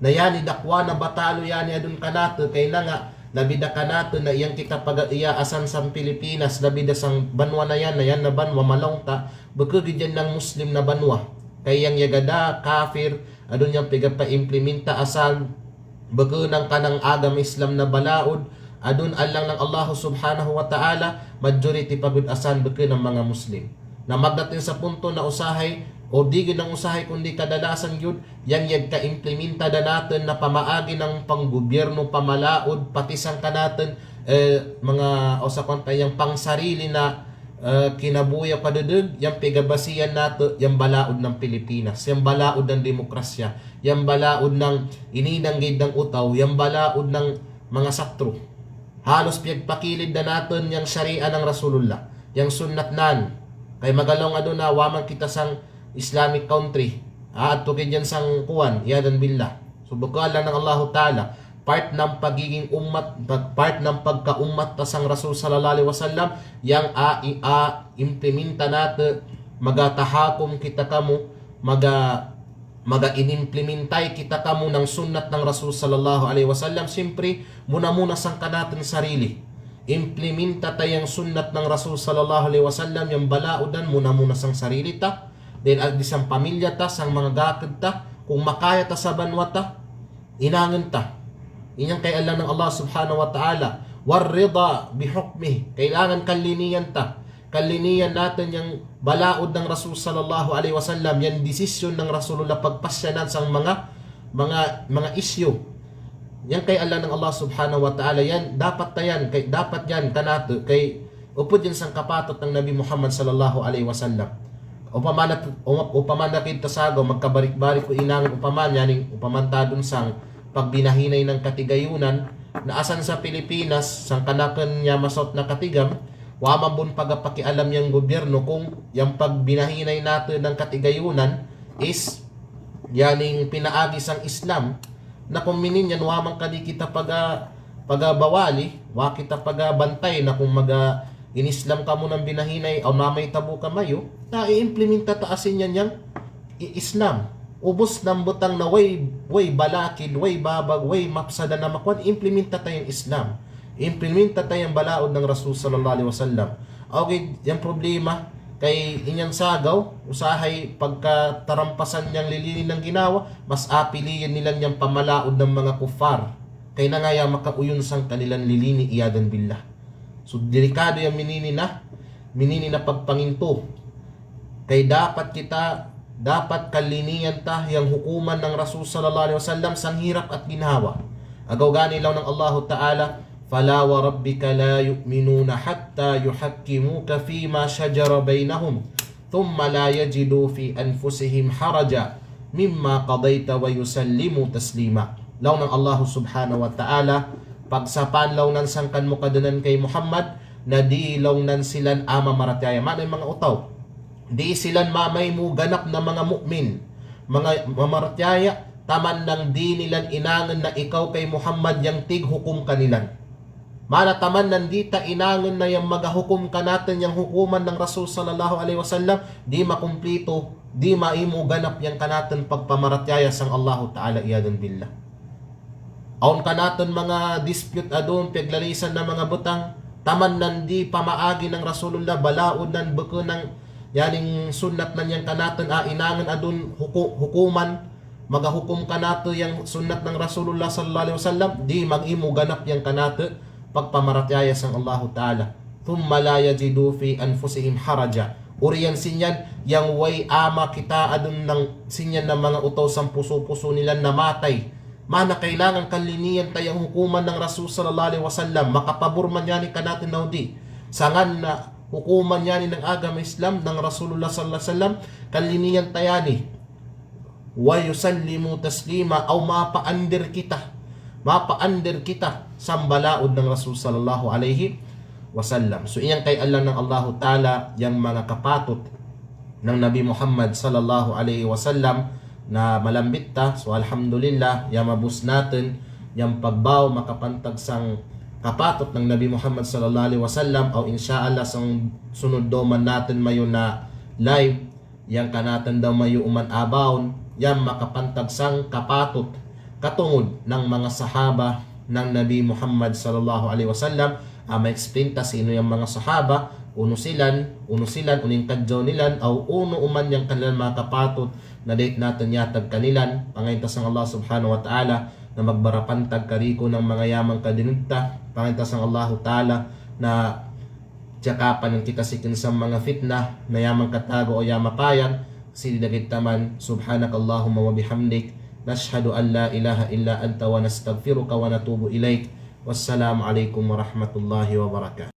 Na yani dakwa na batalo yani adun kanate', kaina nga, labi da kanate' na yang kita paga-, iya asan sang Pilipinas, labi da sang banwa na yan, na yan na banwa malaong ta, beke gid yan nang Muslim na banwa. Kay yang yaga da kafir, adun yang pegapa-impleminta asal, beke nang kanang agama Islam na balaud, adun allang nang Allahu subhanahu wa ta'ala, majority pagud asan beke nang manga Muslim. Na magdating sa punto na usahay, o digi nang usahay kundi kadalasan giyud, yang yagka-impleminta da naten na pamaagi nang panggobyerno, pamalaud, pati sang kanaten, eh, manga, o sa kuwan pa yang pangsarili na, eh, kinabuhi o kadedeg, yang pegabasihan nate', yang balaud nang Pilipinas, yang balaud nang demokrasya, yang balaud nang ininang gid nang utaw, yang balaud nang manga satru. Halos piyagpakilid da naten yang syariah nang Rasulullah, yang sunnat nan. Kay magalaw ngadun na waman kita sang Islamic country. Ah, ato kay diyan sang kuwan, iyadan billah. So, beke allang nang Allahu Ta'ala, part nang pagiging ummat, pag-, part nang pagkaummat ta sang Rasul sallallahu alaihi wasallam, yang a, i, a, impleminta nate', maga tahakum kita kamu, maga, maga inimplemintai kita kamu nang sunnat nang Rasul sallallahu alaihi wasallam, siyempre, muna-muna sang kanaten sarili. Impleminta ta yang sunnat nang Rasul sallallahu alaihi wasallam, yang balaud nan muna-muna sang sarili ta, then agi sang pamilya ta, sang manga gaked ta, kung makaya ta sa banwa ta, inangen ta. Iyan kay allang nang Allah subhanahu wa ta'ala. War rida bi hukmih. Kailangan kallinian ta. Kallinian naten yang balaud nang Rasul sallallahu alaihi wasallam, yang desisyon nang Rasulullah pagpasyanan sang manga, manga, manga issue. Iyan kay allang nang Allah subhanahu wa ta'ala, yan dapat ta yan, kay dapat yan kanate', kay upud yan sang kapatut nang Nabi Muhammad sallallahu alaihi wasallam. Upama na, upama, upama na kita sagaw, magkabalik-balik ku inangen upama, yaning upama tadun sang pagbinahinay nang katigayunan, na asan sa Pilipinas, sang kanaken niya masaut na katigam, waman bun pagapakialam yang gobyerno kung yang pagbinahinay nate' nang katigayunan is, yaning pinaagi sang Islam, na kung mininin yan waman kadi kita paga, pagabawali, wa kita pagabantay na kung maga in-Islam kamu nang binahinay, aw namay tabu kamayu, na i-impleminta ta asin yan yang i-, Islam. Ubus nang butang na way, way balakid, way babag, way mapsada na makuan, impleminta ta yang Islam. Impleminta ta yang balaud nang Rasul sallallahu alaihi wasallam. Aw gid yang problema, kay iyan sagaw, usahay pagkatarampasan yang lilini nang ginawa, mas apilian nila yang pamalaud nang manga kuffar. Kay nangaya makauyun sang kanilan lilini, iyadan billah. So, delikado yang mininin na, mininin na pagpangintu. Kay dapat kita, dapat kallinian ta yang hukuman nang Rasul sallallahu alaihi wasallam sang hirap at ginhawa. Agaw gani law nang Allahu Ta'ala, "Fala wa rabbika la yu'minuna hatta yuhakkimuka fima shajara bainahum, thumma la yajidu fi anfusihim haraja mimma qadaita wa yusallimu taslima." Law nang Allahu subhanahu wa ta'ala, pagsapan law nan sangkan mu kadenan kay Muhammad, na di law nan silan a mamaratiyaya. Mana manga utaw? Di silan mamaymu ganap na manga mu'min, manga mamaratiyaya, taman nang di nilan inangen na ikaw kay Muhammad yang tighukum kanilan. Mana taman nandi ta inangen na yang magahukum kanatun yang hukuman nang Rasul sallallahu alaihi wasallam, di makumplito, di maimu ganap yang kanatun pagpamaratiyaya sang Allahu Ta'ala, iyadhan billah. Awn kanatun manga dispute adun, piyaglalisan na manga butang, taman nandi pamaagi nang Rasulullah, balaud nan beke nang, yaning sunnat nan yang kanatun, a, inangen adun huku-, hukuman, magahukum kanatu yang sunnat nang Rasulullah sallallahu alaihi wasallam, di magimu ganap yang kanatu pagpamaratiyaya sang Allahu Ta'ala. Thumma la yajidu fi anfusihim haraja. Urian sinyan yang wai ama kita adun nang sinyan na manga utausan pusu-pusu nilan na matay. Mana kailangan kalinian ta yang hukuman nang Rasul sallallahu alaihi wasallam, makapabur man yani kanatu naudi. Sangan na hukuman yani nang agama Islam nang Rasulullah sallallahu alaihi wasallam, kalinian ta yani. Wa yusallimu taslima, aw mapa'andir kita, mapa'andir kita sambalaud nang Rasul sallallahu alaihi wasallam. So, iyan kay Allah nang Allahu Ta'ala yang manga kapatut nang Nabi Muhammad sallallahu alaihi wasallam na malambit ta. So, alhamdulillah, yang mabus natun yang pagbau makapantag sang kapatut nang Nabi Muhammad sallallahu alaihi wasallam, aw insya Allah sang sunud doman natun mayu na live, yang kanatun daw mayu uman abaun, yang makapantag sang kapatut katungud nang manga sahaba nang Nabi Muhammad sallallahu alaihi wasallam, a, ma-explain ta sinu yang manga sahaba, unu silan, unu silan, unu ing kadjaw nilan, aw unu uman yang kanilan manga kapatut na dait natun yatag kanilan. Pangain ta sang Allah subhanahu wa ta'ala na magbara pantag kariku nang manga yaman kadinud ta. Pangain ta sang Allahu Ta'ala na jakapan kita sikin sa manga fitnah na yaman katago o yama payag. Sidi dagit taman, subhanakallahumma wa bihamdik, nashhadu an la ilaha illa anta wa nastaghfiruka wa natubu ilaik. Wassalamu alaikum warahmatullahi wabarakatuh.